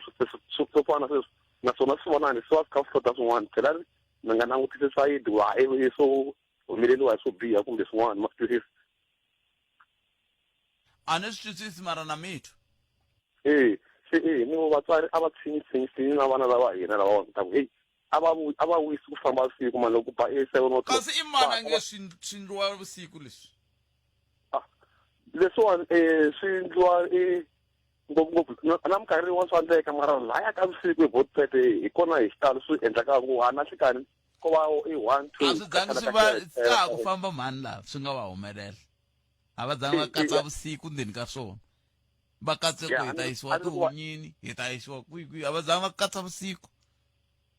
swo fana sweswo naswona swi vonani swi va swi kha swi hlota swin'wana phela mi nga langutisi sayidi wa ivi swo humeleriwa hi swo biha kumbe swin'wana ma swi twisisa a ni swi twisisi mara na mitwa e se e ni vatswari a va tshinyi tshinyi tshinyi na vana lava hina lava ta ku heyi a va a va wisi ku famba vusiku mani loko ba e seven o'clock kasi i mani a nge swi swi ndliwa vusiku leswi leswiwani um swi ndliwa e ngopfungopfu na minkarhi yin'wana swa endleka mara laya ka vusiku hi botpete hi kona hi xitalo swi endlaka ku a na nhlikani ko va i one two a swi zangi swi va ka ha ku famba mhani laha swi nga va humelela a va zangi va katsa vusiku ndzeni ka swona va katse ku hi ta yisiwa tihunyini hi ta yisiwa kwihi kwihi a va zangi va katsa vusiku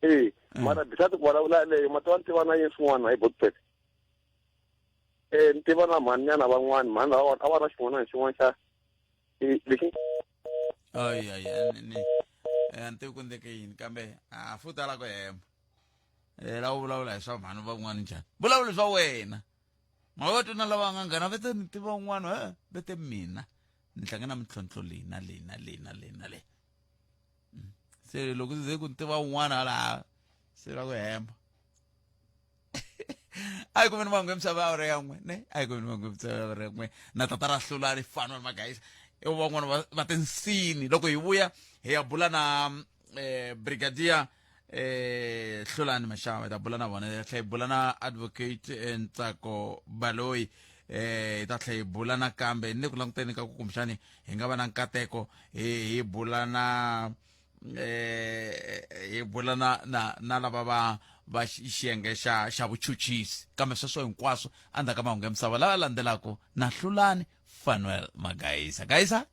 e mara besides ku vulavula yaleyo ma tiva ni tiva na yini swin'wana hi botpete um ni tiva na mhaninyana van'wani mhani lava a va na xin'wana na xin'wana xa lexi ayi ayi ni a ni tivi ku endleke yini kambe a futhi ala ku hemba um la u vulavula hi swa mhani van'wana njhani vulavula swa wena mavatu na lava nga nghena vete ni tiva un'wana e vete mina ni hlangana na mintlhontlho leyi na leyi na leyi na leyi na leyi se loko ze ku ni tiva un'wana hala se la ku hemba a yi kumeni mahungu ya misava awara ya n'we ne a yi kumeni mahungu ya misava awara ya n'we na tata ra hlula ri fana magayisa i van'wana va va tinsini loko hi vuya hi ya bula na eh, brigadier eh hlulani mashava hi ta bula na vona hi ta tlhela hi bula na advocate eh, ntsako baloyi eh hi ta tlhela hi bula nakambe ni le ku languteni ka ku kumbexani hi nga va na nkateko hi hi bula na eh hi bula na na na lava va va xiyenge xa xa vuchuchisi kambe sweswo hinkwaswo endzhaku ka mahungu ya misava lava landzelaka na hlulani fanuel magayisa gayisa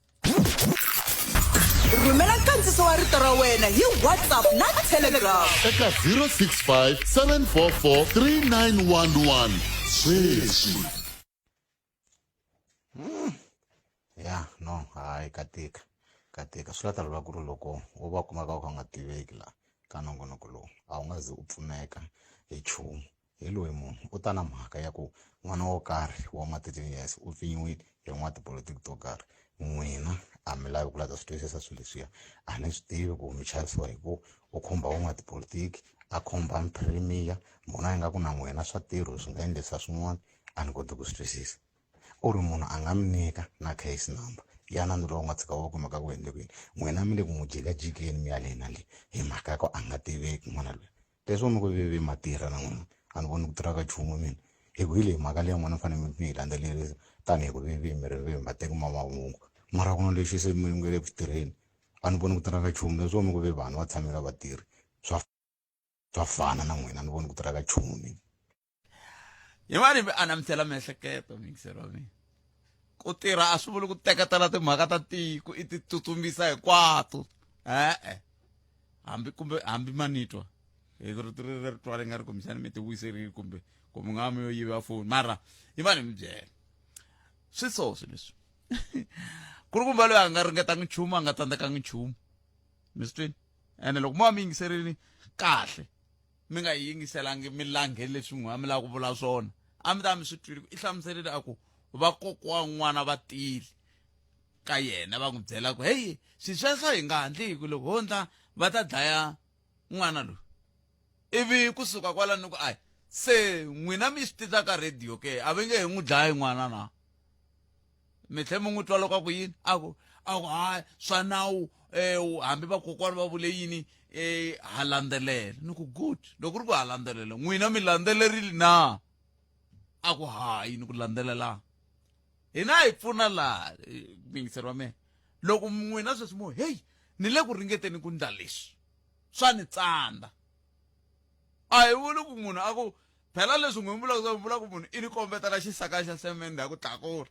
rhumela nkandziso wa rito ra wena hi whatsapp na telegram eka 065 744 3911 sweswi Ya no hayi ka tika ka tika swi la ta lava ku ri loko wo va kumeka u kha u nga tiveki la ka nongonoko lowu a wu nga ze u pfuneka hi nchumu hi loyi munhu u ta na mhaka ya ku n'wana wo karhi wa ma 13 years u pfinyiwile hi n'watipolotiki to karhi n'wina a mi lavi ku la ta swi twisisa swilo leswiya a ni swi tivi ku mi chavisiwa hi ku u khumba van'watipolotiki a khumba premier mona ingaku na n'wina swa ntirho swi nga endlisa swin'wana a ni koti ku swi twisisa u ri munhu a nga mi nyika na case number ya nandzu lowu nga tshika wu kumeka ku endle kwini n'wina mi le ku n'wi jikajikeni mi ya le na le hi mhaka ya ku a nga tiveki n'wana loyi leswo mi ku veve ma tirha na n'wina a ni voni ku tirha ka nchumu mina hi ku hi leyi mhaka leyi n'wina mi fanele mi yi landzelerisa tanihi ku veve mi ri veve mateki ma mahungu mara ku na lexi se mi nge le ku tirheni a ni voni ku tirha ka nchumu leswo mi ku ve vanhu va tshamela vatirhi swa swa fana na n'wina a ni voni ku tirha ka nchumu mina yin'wana mi anamisela miehleketo miyingiseri wa mina ku tirha a swi vuli ku teketela timhaka ta tiko i ti tsutsumbisa hinkwato e-e hambi kumbe hambi manitwa hi rito ri ri twala nga ri kumbexani mi ti wiserile kumbe kumbe nga mi yo yiva foni mara yin'wana mi byela swi so swilo leswi ku ri kumbe loyi a nga ringetangi nchumu a nga tsandzekanga nchumu mi swi twini ene loko mo va mi yingiserini kahle mi nga yi yingiselangi mi langhe leswi n'wi mi lava ku vula swona a mi ta mi swi twile i hlamuserile a ku vakokwa n'wana va tile ka yena va n'wi byela ku heyi swi sweswo hi nga handliku loko ho ndla va ta dlaya n'wana loyi ivi kusuka kwalano ku ayi se n'wina mi swi tisa ka radio ke a va nge he n'wi dlayi n'wana na mi tlhe mi n'wi twa loko a ku yini a ku a ku hayi swa nawu um hambi vakokwani va vule yini um ha landzelela ni ku good loko ri ku ha landzelela n'wina mi landzelerile na a ku hayi ni ku landzelela hina hi pfuna laha miyingiseri wa mina loko n'wina sweswi mo heyi ni le ku ringeteni ku ndla leswi swa ni tsandza a hi vuli ku munhu a ku phela leswi n'wi vulaka swa vula ku munhu i ni kombetela xisaka xa semende ya ku tlakula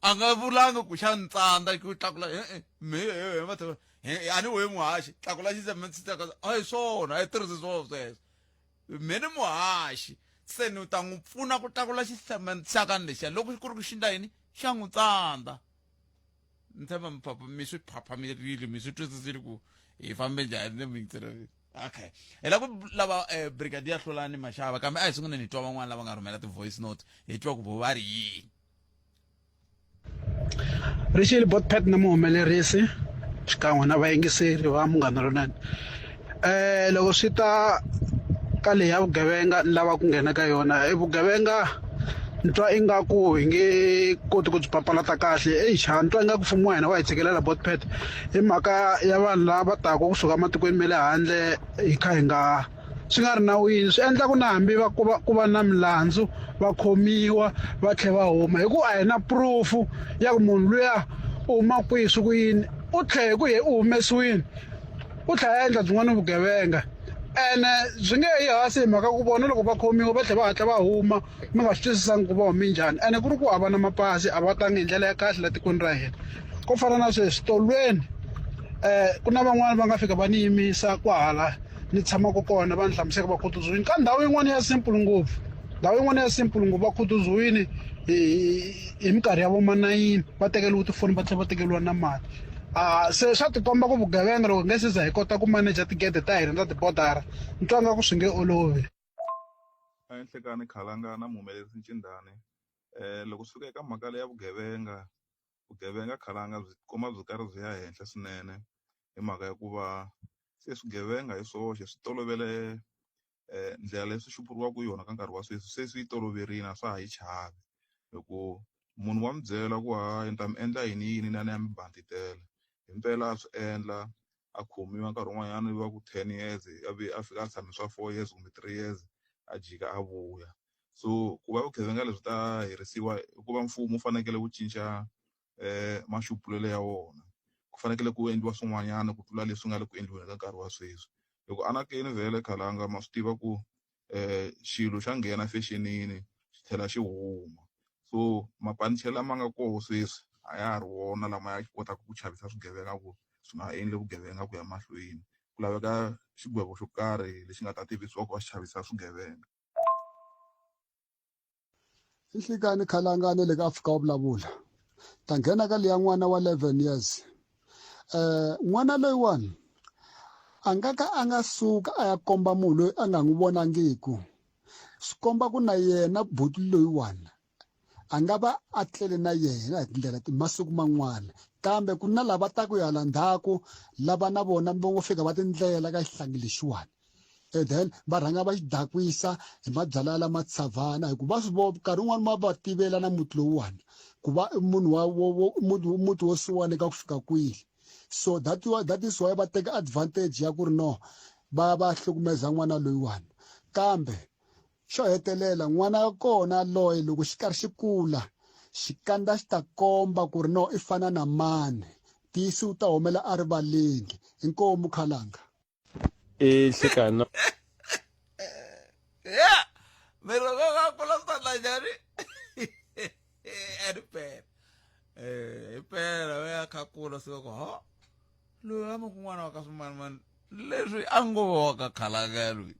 a nga vulanga ku xa ni tsandza ku tlakula e-e me va A ni we muhaxi tlakula xisementsi a hi swona a hi tirhisi swona sweswo me ni muhaxi se ni ta n'wi pfuna ku tlakula xisementshakani lexiya loko ku ri ku xi ndla yini xa n'wi tsandza ni tshemba mi phapha mi swi phaphamerile mi swi twisisile ku hi fambe njhani ni muyingiselo okay hi lava ku lava eh, brigadier hlulani maxava kambe a hi sunguleni hi twa van'wana lava nga rhumela ti-voice note hi twa ku vo va ri yini Rixile Botpet na muhumelerisi xikan'we na vayingiseri va Munghana Lonene um loko swi ta ka leyi ya vugevenga ni lava ku nghena ka yona e vugevenga ni twa ingaku hi nge koti ku byi papalata kahle eish ha ni twa ingaku mfumo wa hina wa hi tshikelela Botpet hi mhaka ya vanhu lava taka kusuka ematikweni ma le handle hi kha hi nga swi nga ri nawini swi endla ku na hambi va ku va ku va na milandzu va khomiwa va tlhela va huma hi ku a hi na proof ya ku munhu luya u huma kwihi swi ku yini u tlhela hi ku ye u humesiwile u tlhela a endla byin'wana vugevenga ene byi nge yi hansi hi mhaka ku vona loko va khomiwa va tlhela va hatla va huma mi nga swi twisisangi ku va hume njhani ene ku ri ku a va na mapasi a va tangi hi ndlela ya kahle la tikweni ra hina ko fana na sweswi tolweni um ku na van'wani va nga fika va ni yimisa kwahala ni tshamaka kona va ni hlamusela va khutuziwini ka ndhawu yin'wana ya simple ngopfu ndhawu yin'wana ya simple ngopfu va khutuziwini hi hi minkarhi ya vo manayini va tekeriwe tifoni va tlhela va tekeriwa na mali a se swa tikomba ku vugevenga loko hi nge se za hi kota ku manager tigede ta hina ta tibodara ni twa nga ku swi nge olovi A Nhlikani Khalanga na Muhumelerisi Ncindani loko swi fika eka mhaka leya vugevenga vugevenga Khalanga byi kuma byi karhi byi ya henhla swinene hi mhaka ya ku va se swigevenga hi swoxe swi tolovele ndlela leyi swi xupuriwaka yona ka nkarhi wa sweswi se swi yi toloverile a swa ha yi chavi hi ku munhu wa mi byela ku hayi ni ta mi endla yini yini ni ya ni ya mi banditela himpela a swi endla a khomiwa nkarhi wun'wanyana va ku ten years a vuye a fika a tshame swa 4 years kumbe 3 years a jika a vuya so ku va vugevenga lebyi ta herisiwa i ku va mfumo wu fanekele wu cinca maxupulelo ya wona ku fanekele ku endliwa swin'wanyana ku tlula leswi nga le ku endliweni ka nkarhi wa sweswi hi ku anakeni vhele khalanga ma swi tiva ku xilo xa nghena fexenini xi tlhela xi huma so mapanichelo lama nga koho sweswi a ya ha ri wona lama ya kotaka ku chavisa swigevenga ku swi nga endli vugevenga ku ya mahlweni ku laveka xigwevo xo karhi lexi nga ta tivisiwa ku va xi chavisa swigevenga. Nhlikani khalanga ni le ka Afrika wa vulavula ta nghena ka liya n'wana wa 11 years eh n'wana loyiwani a nga ka a nga suka a ya komba munhu loyi a nga n'wi vonangiku swi komba ku na yena buti loyiwani a nga va a tlele na yena hi tindlela masiku man'wana kambe ku na lava taku ya hala ndzhaku lava na vona va ngo fika va tindlela ka xihlangi lexiwani and then va rhanga va xi dakwisa hi mabyalwa lama savana hikuva va swi vona nkarhi wun'wani ma va tivela na muti lowuwani ku va i munhu wa muti muti wo siwana eka ku fika kwihi so that why, that is why va teka advantage ya ku ri no va va hlukumeza n'wana loyiwani kambe xo hetelela n'wana wa kona loye loko xi karhi xi kula xikandza xi ta komba ku ri no i fana na mani tiyisi wu ta humela erivaleni inkomu khalanga i nhlekani ya miroho ka kula swi ta ndla njhani a pela eh hi pela we ya kha kula swi ku ho loyi a ma kun'wana wa ka swimanimani leswi a ngo va wa ka khalanga loyi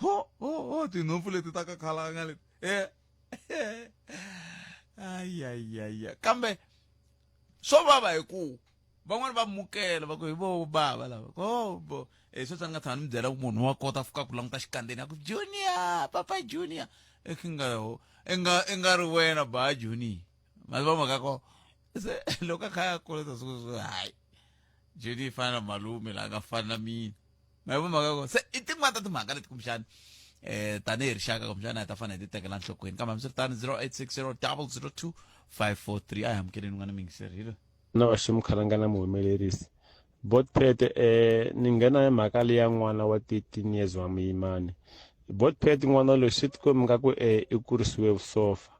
ho ho ho tinhompfu leti ta ka khalanga leti eh ayayaya kambe swo vava hi ku van'wani va mukela va ku hi vo bava lava ko e sweswi a ni nga tshama ni mi byela ku munhu wa kota fika ku languta xikandzeni a ku junior papa junior i nga i nga i nga ri wena ba junior ma va mhaka ko se loko a kha ya kula ta siku hayi junior i fana na malume la nga fana na mina ma yi mhaka ko se i tin'wana ta timhaka leti kumbexani eh tanihi rixaka kumbexana hi ta fanele hi ti tekela nhlokweni kambe hambiswiritano 0860 002 543 a hi amukeleni n'wana mingiseri hilo Na va ximukhalanga na muhumelerisi botpet eh ni nghena hi mhaka leya n'wana wa 13 years wa muyimani botpet n'wana loyi swi tikombi nga ku eh i kurisiwe vusofa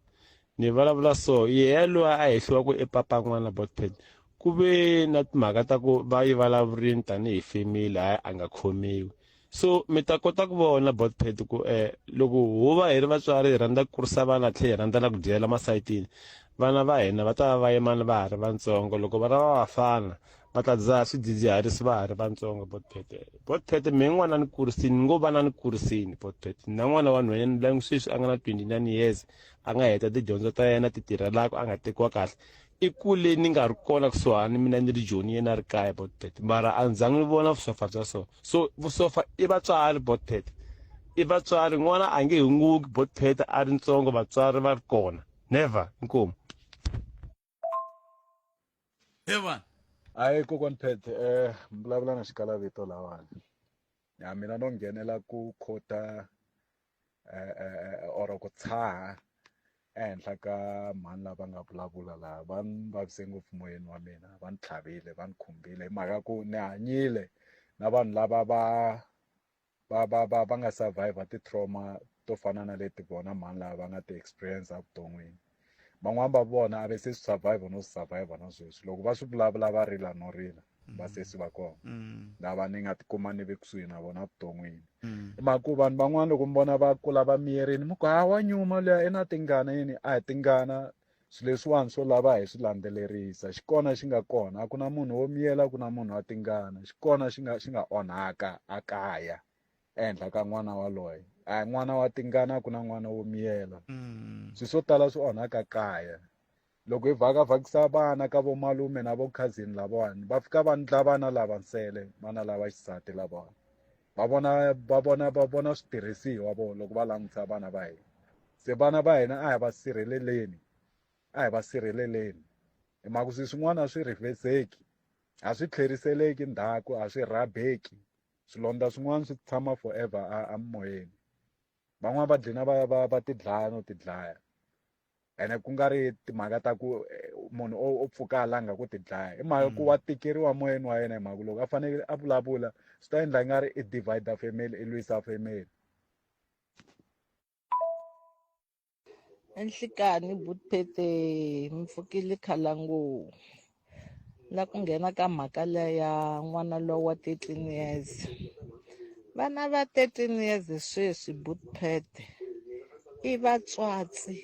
ni vulavula so yehe loyi a hehliwa ku i papa n'wana botpet ku ve na timhaka ta ku va yi vulavurini tanihi family hayi a nga khomiwi so mi ta kota ku vona botpet ku eh loko ho va hi ri vatswari hi rhandza ku kurisa vana tlhe hi rhandza na ku dyela masayitini vana va hina va ta va va yimani va ha ri vatsongo loko vana va vafana Va ta dzaha swidzidziharisi va ha ri vatsongo botpete. Botpete mehe n'wana ni kurisini ni ngo vana ni kurisini botpete. Na n'wana wa nhwanyana la sweswi a nga na 29 years a nga heta tidyondzo ta yena ti tirhelaka a nga tekiwa kahle i kule ni nga ri kona kusuhani mina ni ri joni yena a ri kaya botpete mara a ni zangi ni vona vusofa bya so so vusofa i vatswari botpete i vatswari n'wana a nge hunguki botpete a ri ntsongo vatswari va ri kona never inkomu he vanhu hayi kokwani phet eh mi vulavula na xikalavito lawani ya mina no nghenela ku khota eh, eh, eh or ku tshaha ehenhla ka mhani lava nga vulavula laha va ni vavise ngopfu moyeni wa mina va ni tlhavile va ni khumbile hi mhaka ku ni hanyile na vanhu lava va va va va va nga survivor ti-trauma to fana na leti vona mhani lava va nga ti experience evuton'wini van'wani va vona a ve se swi survivor no swi survivor na sweswi loko va swi vulavula va rila no rila vasesi va kona lava ni nga tikuma ni ve kusuhi na vona evuton'wini i mhaka ku vanhu van'wana loko mi vona va kula va miyerini mi ku ha wa nyuma luya i na tingana yini a hi tingana swilo leswiwani swo lava hi swi landzelerisa xi kona xi nga kona a ku na munhu wo miyela a ku na munhu wa tingana xi kona xi nga xi nga onhaka a kaya ehenhla ka n'wana waloye a hi n'wana wa tingana a ku na n'wana wo miyela swilo swo tala swi onhaka kaya loko hi vhakavhakisa vana ka vomalume na vo cousin lavawani va fika va ndla vana lava nsele vana lava xisati lavawani va vona va vona va vona switirhisiwa vo loko va langutisa vana va hina se vana va hina a hi va sirheleleni a hi va sirheleleni hi mhaka swilo swin'wana a swi rivheseki a swi tlheriseleki ndzhaku a swi rhabeki swilondza swin'wana swi tshama forever a emoyeni van'wana va dlina va va va tidlaya no tidlaya ene ku nga ri timhaka ta ku eh, munhu o o pfuka a langa ku tidlaya i mhaka ku wa tikeriwa moyeni wa yena hi mhaka loko a fanekele a vulavula swi ta endla nga ri i divide family i lwisa family Enhlikani Butphete mi pfukile khalangu la ku nghena ka mhaka leya ya n'wana lowa wa 13 years vana va 13 years sweswi Butphete i vatswatsi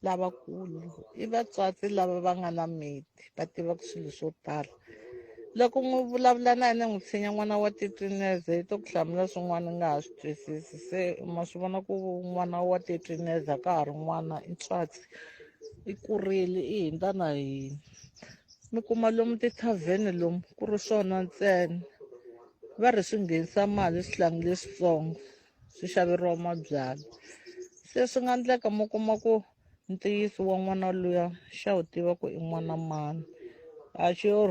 lavakulu i vatswatsi lava va nga na miti va tivaka swilo swo tala loko n'wi vulavula na yena n'wi tshinya n'wana wa 13 years i to ku hlamula swin'wana nga ha swi twisisi se ma swi vona ku n'wana wa 13 years a ka ha ri n'wana i ntswatsi i kurile i hindza na hina mi kuma lomu tithavheni lomu ku ri swona ntsena va ri swi nghenisa mali swihlangi leswitsongo swi xaveriwa mabyalwa se swi nga endleka mi kuma ku ntiyiso wa n'wana luya xa wu tiva ku i n'wana mani a xi yo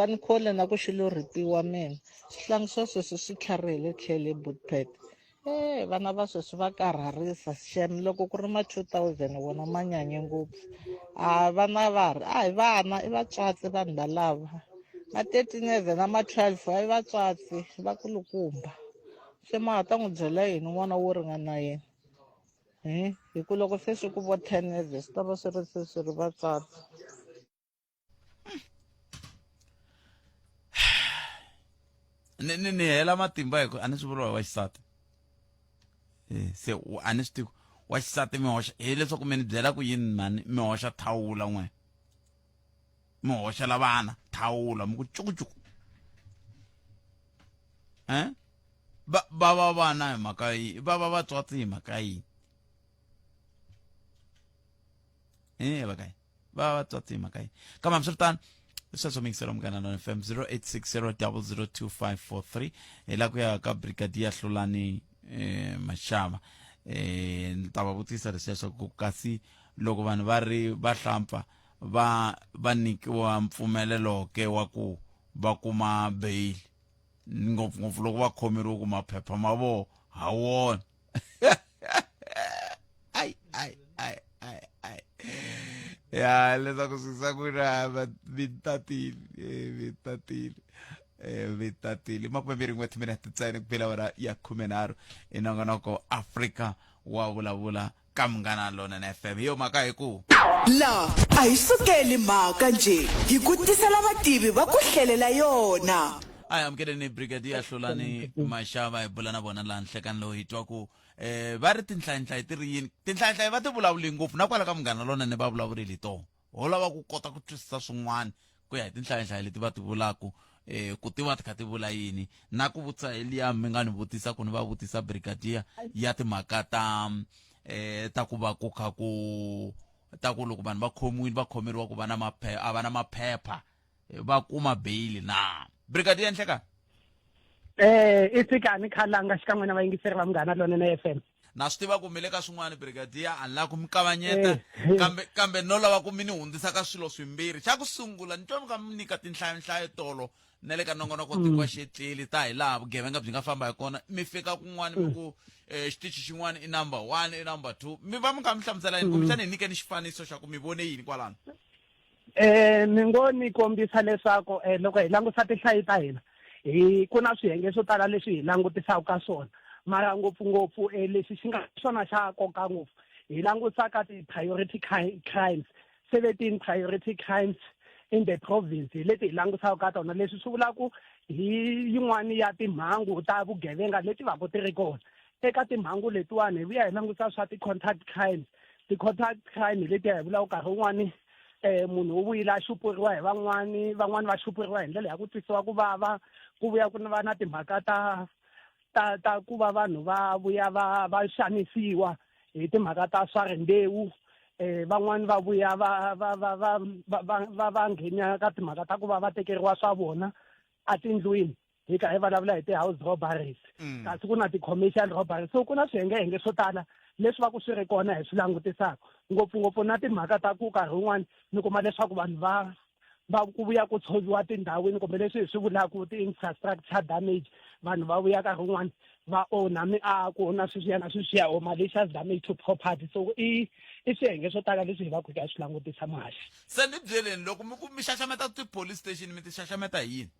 a ni kholi na ku xi lo rhipiwa mina swihlangi swa sweswi swi tlharihile tlhele butpet e vana va sweswi va karharisa xem loko ku ri ma 2000 wona ma nyanye ngopfu a vana va ri a hi vana i vatswatsi vanhu valava ma 13 years na ma 12 a i vatswatsi va kulukumba se ma ha ta n'wi byela yini n'wana wo ringana yena hi hi ku loko se swi ku vo 10 years swi ta va swi ri se swi ri vatswatsi ni ni ni hela matimba hi ku a ni swi vuriwa hi wa xisati Eh, se a ni swi tivi wa xisati mi hoxa hileswaku mi ni byela ku yini mani mi hoxa thawula n'we mi hoxela vana thawula mi ku cukucuku eh va va va vana hi mhaka yi va va vatswatsi hi mhaka yini eh va kai va va vatswatsi hi mhaka yini kambe hambiswiritano sweswo mingiselo munghana lona fm 0860002543 hi la ku ya ka brigadier hlulani eh, mashava eh ni ta va vutisa leswiya swa ku kasi loko vanhu va ri va hlampfa va va nyikiwa mpfumelelo ke wa ku va kuma bail ngopfungopfu loko va khomeriwe ku maphepha ma voho ha wona ai ai ai ai ai ya leswaku swi sa ku na mi tatile eh, mi tatile eh, mi tatile makumembirhi n'we timinete ntsena ku bela wena ya khumenharhu i nongonoko afrika wa vulavula ka munghana lonene fm hi yo mhaka hi ku La a hi sukeli mhaka njhe hi ku tisela vativi va ku hlelela yona. A hi amukeleni brigadier hlulani mashava hi bula na vona laha nhlekani lowu hi twa ku eh va ri tinhlayinhlayi ti ri yini tinhlayinhlayi va ti vulavuli ngopfu na kwala ka munghana lonene va vulavurile hi tona ho lava ku kota ku twisisa swin'wana ku ya hi tinhlayinhlayi leti va ti vulaka eh ku tiva ti kha ti vula yini na ku vutisa hi liya mi nga ni vutisa ku ni va vutisa brigadier ya timhaka ta eh ta ku va ku kha ku ta ku loko vanhu va khomiwile va khomeriwa ku va na maphepha a va na maphepha va kuma beyili na brigadier Nhlekani Eh i tsikani khalanga xikan'we na vayingiseri va Munghana Lonene FM. Na swi tiva ku mi le ka swin'wana brigadier a ni lavi ku mi kavanyeta kambe kambe no lava ku mi ni hundzisa ka swilo swimbirhi xa ku sungula ni twa mi ka mi nyika tinhlayonhlayo tolo na le ka nongonoko tiko xetleli ta hi laha vugevenga byi nga famba hi kona mi fika kun'wana mi ku xitichi xin'wana i number one i number two mi va mi kha mi hlamusela yini kumbexana hi nyikeni xifaniso xa ku mi vone yini kwalano Eh ni ngo ni kombisa leswaku eh loko hi langusa tinhlayo ta hina hi ku na swiyenge swo tala leswi hi langutisaka ka swona mara ngopfungopfu eh lexi xi nga xona xa nkoka ngopfu hi langusa ka ti-priority crimes 17 priority crimes in the province hi leti hi langutisaka ka tona leswi swi vula ku hi yin'wani ya timhangu ta vugevenga leti va ku ti ri kona eka timhangu letiwani hi vuya hi langutisa swa ti-contact crimes ti-contact crime hi letiya hi vulaka nkarhi wun'wani eh munhu u vuyile a xupuriwa hi van'wani van'wani va xupuriwa hi ndlela ya ku twisiwa ku vava ku vuya ku va na timhaka ta ta ta ku va vanhu va vuya va va xanisiwa hi timhaka ta swa rimbewu eh van'wani va vuya va va va va va va va nghena ka timhaka ta ku va va tekeriwa swa vona etindlwini hi kha hi vulavula hi ti-house robberies mm. kasi ku na ti-commercial robberies so ku na swiyengeyenge swo tala leswi va ku swi ri kona hi swi langutisaka ngopfungopfu na timhaka ta ku nkarhi wun'wani mi kuma leswaku vanhu va va ku vuya ku tshoviwa tindhawini kumbe leswi hi swi vulaka ti-infrastructure damage vanhu va vuya nkarhi wun'wani va onha miako na sweswiya na sweswiya or malicious damage to property so i i swiyenge swo tala leswi hi va ku hi swi langutisa muhaxi se ni byeleni loko mi ku mi xaxameta ti-police station mi ti xaxameta hi yini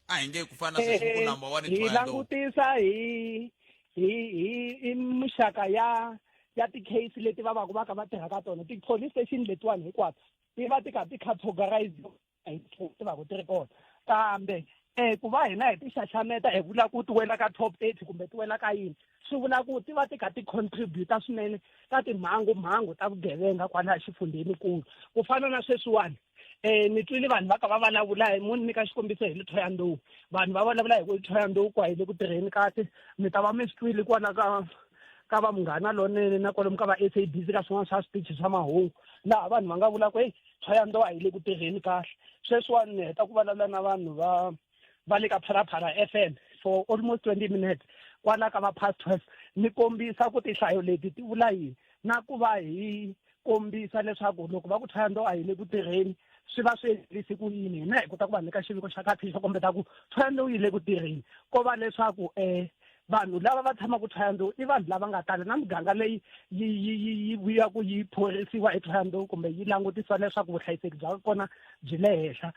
a hi nge ku fana na sweswi ku number one hi langutisa hi hi hi i mixaka ya ya ti-case leti va va ku va ka va tirha ka tona ti-police station letiwani hinkwato ti va ti kha ti categorize ti va ku ti ri kona kambe um ku va hina hi ti xaxameta hi vula ku ti wela ka top 30 kumbe ti wela ka yini swi vula ku ti va ti kha ti contributa swinene ka timhangu mhangu ta vugevenga kwalaha xifundzhenikulu ku fana na sweswiwani eh ni twile vanhu va ka va vulavula hi mo ni nyika xikombiso hi le Thohoyandou vanhu va vulavula hi ku Thohoyandou ku a yi le ku tirheni kahle mi ta va mi swi twile kwala ka ka va munghana lonene na kwalomu ka va SABC ka swin'wana swa switichi swa mahungu laha vanhu va nga vula ku heyi Thohoyandou a yi le ku tirheni kahle sweswiwani ni heta ku vulavula na vanhu va va le ka Phalaphala FM for almost 20 minutes kwala ka va past 12 ni kombisa ku tinhlayo leti ti vula yini na ku va hi kombisa leswaku loko va ku Thohoyandou a yi le ku tirheni swi va swi endlise ku yini hina hi kota ku va nyika xiviko xa kahle xo kombeta ku Thohoyandou yi le ku tirheni ko va leswaku um vanhu lava va tshamaka Thohoyandou i vanhu lava nga tala na miganga leyi yi yi yi yi vuyaku yi phorisiwa eThohoyandou kumbe yi langutisiwa leswaku vuhlayiseki bya kona byi le henhla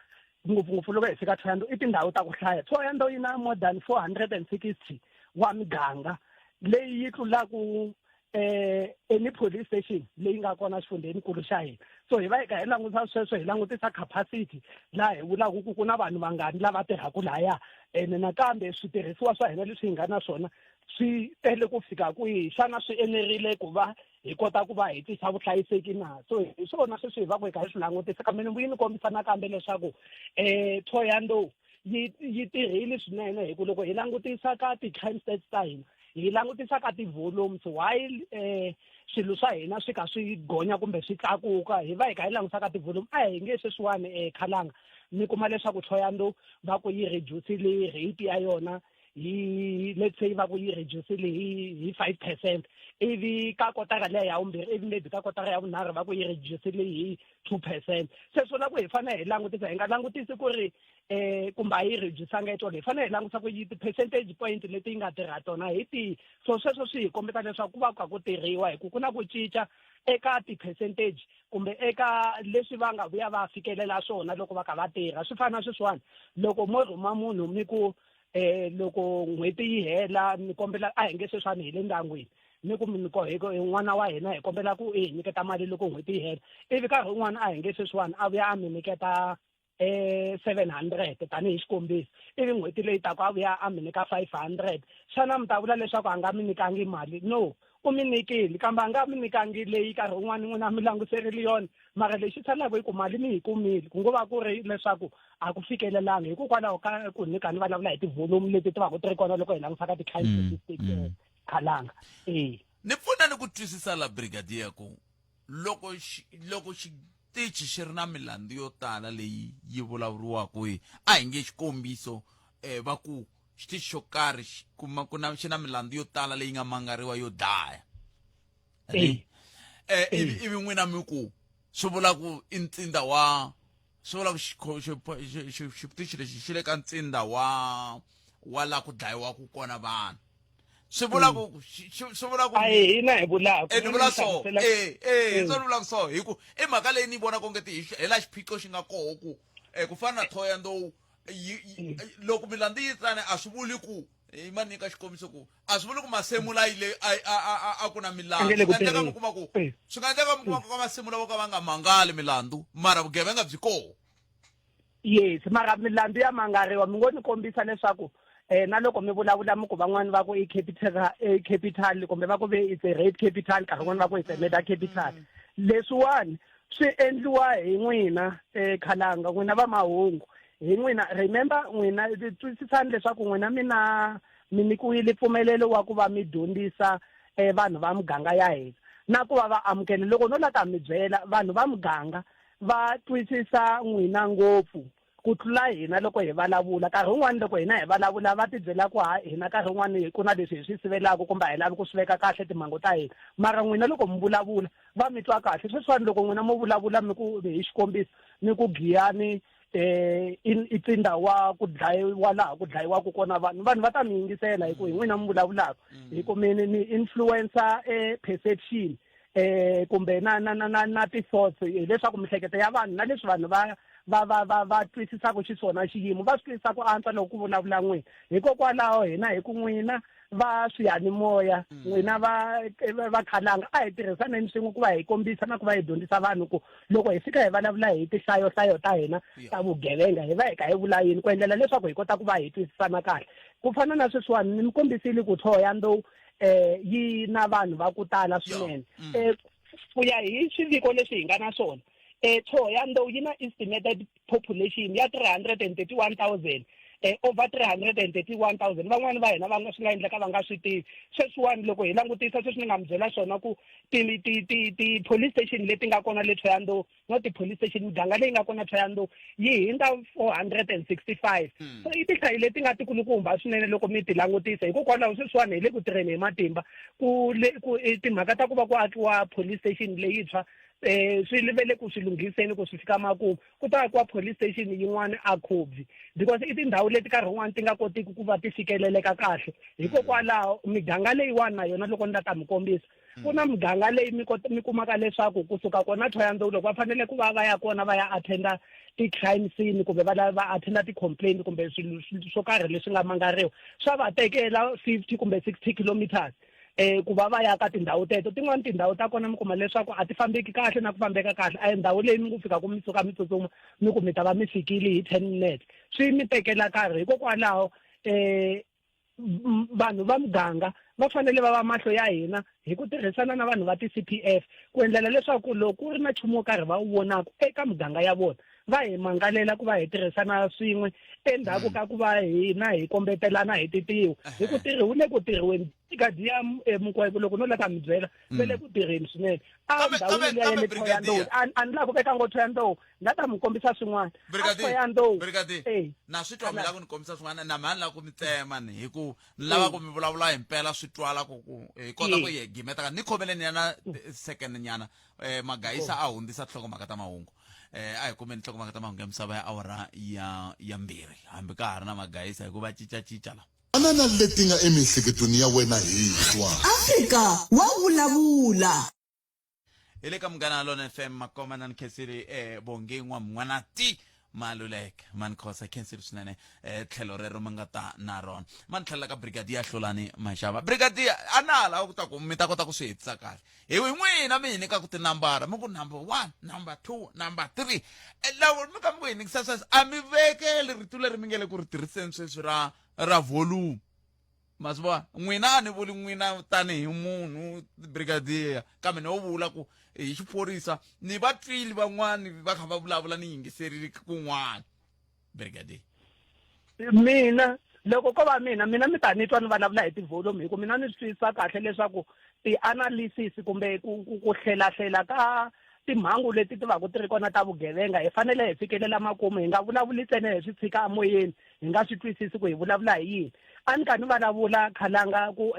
ngopfungopfu loko hi fika Thohoyandou i tindhawu ta ku hlaya Thohoyandou yi na more than 460 wa miganga leyi yi tlulaku eh any police station leyi nga kona xifundzheni nkulu xa hina so hi va hi kha hi langutisa sweswo hi langutisa capacity laha hi vulaka ku ku na vanhu vangani lava tirhaka lahaya ene nakambe switirhisiwa swa hina leswi hi nga na swona swi tele ku fika kwihi xana swi enerile ku va hi kota ku va hi tisa vuhlayiseki na so hi swona sweswi hi va ku hi kha hi swi langutisa kambe ni vuyi ni kombisa nakambe leswaku um Thohoyandou yi yi tirhile swinene hi ku loko hi langutisa ka ti-crime stats ta hina hi langutisa ka ti-volumes while eh swilo swa hina swi ka swi gonya kumbe swi tlakuka hi va hi kha hi langutisa ka ti-volume a hi nge sweswiwani um khalanga mi kuma leswaku Thohoyandou va ku yi reducile rate ya yona hi let's say va ku yi reducile hi hi 5% ivi ka kotara leya ya vumbirhi ivi maybe ka kotara ya vunharhu va ku yi reducile hi 2% se swi vula ku hi fanele hi langutisa hi nga langutisi ku ri eh kumbe a yi reducanga at all hi fanele hi langutisa ku yi ti-percentage point leti yi nga tirha tona hi tihi so sweswo swi hi kombeta leswaku ku va ku kha ku tirhiwa hi ku ku na ku cinca eka ti-percentage kumbe eka leswi va nga vuya va fikelela swona loko va kha va tirha swi fana na sweswiwani loko mo rhuma munhu mi ku eh loko n'hweti yi hela ni kombela a hi nge sweswiwani hi le ndyangwini ni ku mi ko hi n'wana wa hina hi kombela ku i hi nyiketa mali loko n'hweti yi hela ivi nkarhi wun'wana a hi nge sweswiwani a vuya a mi nyiketa eh 700 tanihi xikombiso ivi n'hweti leyi taka a vuya a mi nyika 500 xana mi ta vula leswaku a nga mi nyikangi mali no u mi nyikile kambe a nga mi nyikangi leyi nkarhi wun'wana n'wina mi languserile yona mara lexi salaka i ku mali mi yi kumile ku ngo va ku ri leswaku a ku fikelelangi hikokwalaho ka ku ni kha ni vulavula hi ti-volume leti ti va ku ti ri kona loko hi langutisa ka ti-crime statistics khalanga e Ni pfuna ni ku twisisa la brigadier ku loko loko xitichi xi ri na milandzu yo tala leyi yi vulavuriwaka hi a hi nge xikombiso um va ku xitichi xo karhi xi kuma ku na xi na milandzu yo tala leyi nga mangariwa yo dlaya Eh. eh ivi ivi n'wina mi ku swi vula ku i ntsinda wa swi vula ku xitichi lexi xi le ka ntsinda wa wa la ku dlayiwaka kona vanhu swi vula ku swi vula ku a hi hina hi vulaka eh ni vula so eh eh swo ni vulaka so hi ku i mhaka leyi ni vona onge ti hi la xiphiqo xi nga koho ku eh ku fana na Thohoyandou loko milandzu yi tsane a swi vuli ku i ma nyika xikombiso ku a swi vuli ku masemula yi le a ku na milandzu swi nga endleka mi kuma ku swi nga endleka mi kuma ku ka masemula vo ka va nga mangali milandzu mara vugevenga byi koho Yes mara milandzu ya mangariwa mi ngo ni kombisa leswaku eh na loko mi vulavula mi ku van'wani va ku i capital i capital kumbe va ku ve it's a rape capital nkarhi wun'wani va ku it's a murder capital leswiwani swi endliwa hi n'wina eh khalanga n'wina va mahungu hi n'wina remember n'wina twisisani leswaku n'wina mi na mi nyikiwile mpfumelelo wa ku va mi dyondzisa eh vanhu va muganga ya hina na ku va va amukela loko no la ta mi byela vanhu va muganga va twisisa n'wina ngopfu ku tlula hina loko hi vulavula nkarhi wun'wani loko hina hi vulavula va tibyela ku ha hina nkarhi wun'wani ku na leswi hi swi sivelaka kumbe a hi lavi ku swi veka kahle timhangu ta hina mara n'wina loko mi vulavula va mi twa kahle sweswiwani loko n'wina mo vulavula mi ku hi xikombiso mi ku giyani eh i tsinda wa ku dlayiwa laha ku dlayiwaka kona vanhu vanhu va ta mi yingisela hi ku hi n'wina mi vulavulaka hi ku mi mi influencer eh perception eh kumbe na na na na na ti-thoughts hileswaku mihleketo ya vanhu na leswi vanhu va va va va va twisisaka xiswona xiyimo va swi twisisa ku antswa loko ku vulavula n'wina hikokwalaho hina hi ku n'wina va swiyanimoya n'wina va va khalanga a hi tirhisaneni swin'we ku va hi kombisa na ku va hi dyondzisa vanhu ku loko hi fika hi vulavula hi tinhlayohlayo ta hina ta vugevenga hi va hi kha hi vula yini ku endlela leswaku hi kota ku va hi twisisana kahle ku fana na sweswiwani ni mi kombisile ku Thohoyandou eh yi na vanhu va ku tala swinene eh ku ya hi swiviko leswi hi nga na swona eh Thohoyandou yi na estimated population ya 331,000 eh over 331,000 van'wani va hina va nga swi nga endleka va nga swi tivi sweswiwani loko hi langutisa sweswi ni nga mi byela swona ku ti ti ti ti police station leti nga kona le Thohoyandou no ti-police station miganga leyi nga kona Thohoyandou yi hindza 465 so i tinhlayo leti nga tikulukumba swinene loko mi ti langutisa hikokwalaho sweswiwani hi le ku tirheni hi matimba ku le ku timhaka ta ku va ku akiwa police station leyintshwa eh swi ve le ku swi lunghiseni ku swi fika makumu ku ta akiwa police station yin'wana a Khubvi because i tindhawu leti nkarhi wun'wani ti nga kotiki ku va ti fikeleleka kahle hikokwalaho miganga leyiwani na yona loko ni la ta mi kombisa ku na miganga leyi mi kota mi kumaka leswaku kusuka kona Thohoyandou loko va fanele ku va va ya kona va ya attenda ti-crime scene kumbe va va attenda ti-complaint kumbe swilo swo karhi leswi nga mangariwa swa va tekela 50 kumbe 60 kilometers eh ku va va ya ka tindhawu teto tin'wani tindhawu ta kona mi kuma leswaku a ti fambeki kahle na ku fambeka kahle a hi ndhawu leyi mi ku fika ku mi suka mi tsutsuma mi ku mi ta va mi fikile hi 10 minutes swi mi tekela nkarhi hikokwalaho eh vanhu va muganga va fanele va va mahlo ya hina hi ku tirhisana na vanhu va ti-C_P_F ku endlela leswaku loko ku ri na nchumu wo karhi va wu vonaka eka muganga ya vona va hi mangalela ku va hi tirhisana swin'we endzhaku ka ku va hina hi kombetelana hi titiwa hi ku tirhi wu le ku tirhiweni gadi ya Mukwevho loko no la ta mi byela ve le ku tirheni swinene a ndhawini liya ya le Thohoyandou a ni lavi ku veka ngo Thohoyandou nga ta mi kombisa swin'wana Thohoyandou Brigadier na swi twa mi lava ku ni kombisa swin'wana na mhani lava ku mi tsema ni hi ku ni lava ku mi vulavula hi mpela swi twala ku ku hi kota ku yi gimeta ka ni khomeleni nyana second nyana eh magayisa a hundzisa tinhlokomhaka ta mahungu eh a hi kumeni tinhlokomhaka ta mahungu ya misava ya awara ya ya mbirhi hambi ka ha ri na magayisa hikuva cinca cinca la Fana na leti nga emiehleketweni ya wena hi twa. Afrika wa vulavula. Hi le ka Munghana Lona FM Makoma na Nkhensile eh Bongi N'wamn'wanati. Maluleke mani Khosa, khensile swinene eh, tlhelo rero mi nga ta na rona. Ma ni tlhelela ka Brigadier Hlulani Mashava. Brigadier, a na ha lava ku ta ku mi ta kota ku swi hetisa kahle. Hi n'wina mi hi nyikaka tinambara, mi ku number 1, number 2, number 3. Eh, loko mi ka mi ku hi nyikisa sweswo, a mi vekeli rito leri mi nge le ku ri tirhiseni sweswi ra ra volume. Ma swi vona? N'wina a ni vuli n'wina tanihi munhu brigadier, kambe no vula ku hi xiphorisa ni va twile van'wani va kha va vulavula ni yingiserile kun'wana. Brigadier. Mina loko ko va mina, mina mi ta ni twa ni vulavula hi ti-volume hi ku mina ni swi twisisa kahle leswaku ti-analysis kumbe ku ku ku hlelahlela ka timhangu leti ti va ku ti ri kona ta vugevenga hi fanele hi fikelela makumu, hi nga vulavuli ntsena hi swi tshika emoyeni hi nga swi twisisi ku hi vulavula hi yini. A ni kha ni vulavula khalanga ku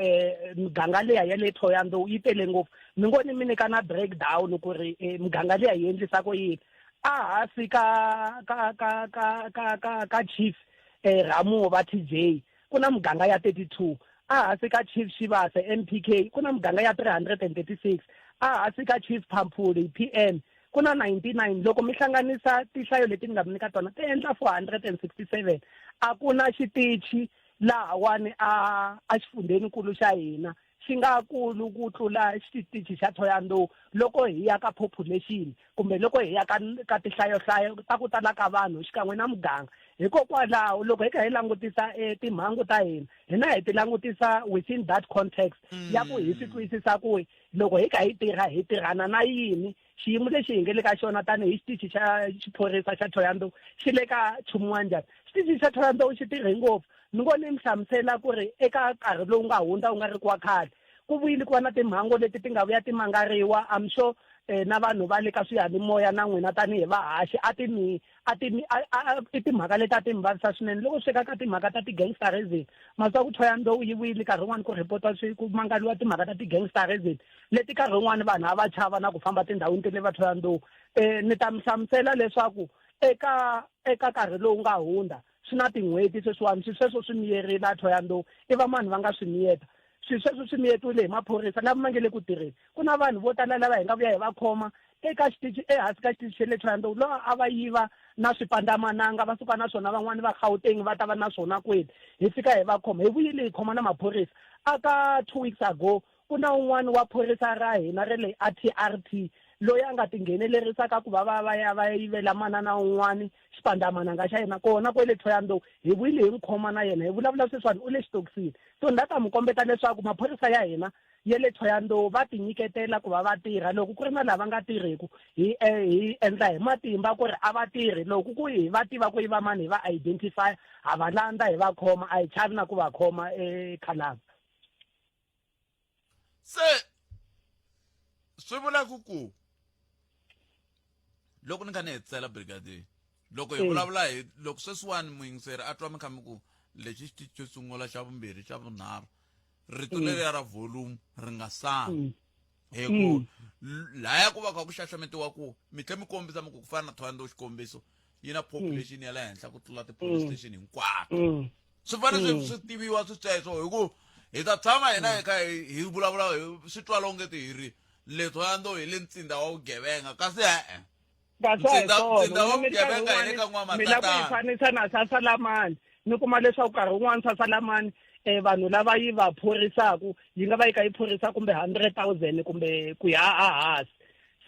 miganga liya ya le Thohoyandou yi tele ngopfu, mi ngo ni mi nyika na breakdown ku ri miganga liya yi endlisa ku yini. A hansi ka ka ka ka ka ka ka Chief Ramuo va TJ ku na muganga ya 32, a hansi ka Chief Shivase MPK ku na muganga ya 336, a hansi ka Chief Phamphuli PN ku na 99. Loko mi hlanganisa tinhlayo leti ni nga mi nyika tona ti endla 467. A ku na xitichi lahawani a a xifundzheninkulu xa hina xi nga kulu ku tlula xitichi xa Thohoyandou loko hi ya ka population kumbe loko hi ya ka ka tinhlayohlayo ta ku tala ka vanhu xikan'we na muganga. Hikokwalaho loko hi kha hi langutisa timhangu ta hina, hina hi ti langutisa within that context ya ku hi swi twisisa ku loko hi kha hi tirha hi tirhana na yini, xiyimo lexi hi nge le ka xona tanihi xitichi xa xiphorisa xa Thohoyandou xi le ka nchumu wa njhani. Xitichi xa Thohoyandou xi tirhe ngopfu. Ni ngo ni mi hlamusela ku ri eka nkarhi lowu nga hundza wu nga ri ki wa khale, ku vuyile ku va na timhangu leti ti nga vuya ti mangariwa. I'm sure na vanhu va le ka swiyanimoya na n'wina tanihi vahaxi a ti mi a ti mi a a i timhaka leti a ti mi vavisa swinene. Loko swi fika ka timhaka ta ti-gangsterism, ma swi tiva ku Thohoyandou yi vuyile nkarhi wun'wani ku report-iwa swi ku mangariwa timhaka ta ti-gangsterism leti nkarhi wun'wani vanhu a va chava na ku famba tindhawini ta le va Thohoyandou. Ni ta mi hlamusela leswaku eka eka nkarhi lowu nga hundza swi na tin'hweti sweswiwani swi sweswo swi miyerile a Thohoyandou, i vamani va nga swi miyeta? Swi sweswo swi miyetiwile hi maphorisa lama ma nge le ku tirheni. Ku na vanhu vo tala lava hi nga vuya hi va khoma eka xitichi ehansi ka xitichi xa le Thohoyandou laha a va yiva na swipandzamananga va suka na swona van'wani va Gauteng va ta va na swona kwele, hi fika hi va khoma. Hi vuyile hi khoma na maphorisa a ka 2 weeks ago ku na un'wana wa phorisa ra hina ra le a TRT loyi a nga tinghenelerisa ka ku va va va ya va yivela manana un'wani xipandzamananga xa yena kona kwele Thohoyandou. Hi vuyile hi n'wi khoma na yena, hi vulavula sweswiwani u le xitokisini. So ni la ta mi kombeta leswaku maphorisa ya hina ya le Thohoyandou va tinyiketela ku va va tirha. Loko ku ri na lava nga tirhiku hi hi endla hi matimba ku ri a va tirhi. Loko ku hi va tiva ku i va mani hi va identify, ha va landza hi va khoma, a hi chavi na ku va khoma ekhalanga. Se swi vula ku ku loko ni kha ni hetisela brigadier, loko hi vulavula hi loko sweswiwani muyingiseri a twa mi kha mi ku lexi xitichi xo sungula, xa vumbirhi, xa vunharhu, rito leriya ra volume ri nga sali hi ku laya ku va kha ku xaxametiwa ku mi tlhe mi kombisa mi ku ku fana na Thohoyandou xikombiso yi na population ya le henhla ku tlula ti-police station hinkwato. Swi fanele swi tiviwa swi sweswo hi ku hi ta tshama hina hi kha hi vulavula hi swi twala ongeti hi ri le Thohoyandou hi le ntsinda wa vugevenga, kasi e-e. Kasi a hi Ntsinda swona. ntsinda wa N'wina mi ri nkarhi vugevenga hi le wun'wani ka mi lava ku yi N'wamatatana. fanisa na Sasalamani, mi kuma leswaku nkarhi wun'wani Sasalamani vanhu lava yi va phorisaku yi nga va yi kha yi phorisa kumbe 100,000 kumbe ku ya a hansi.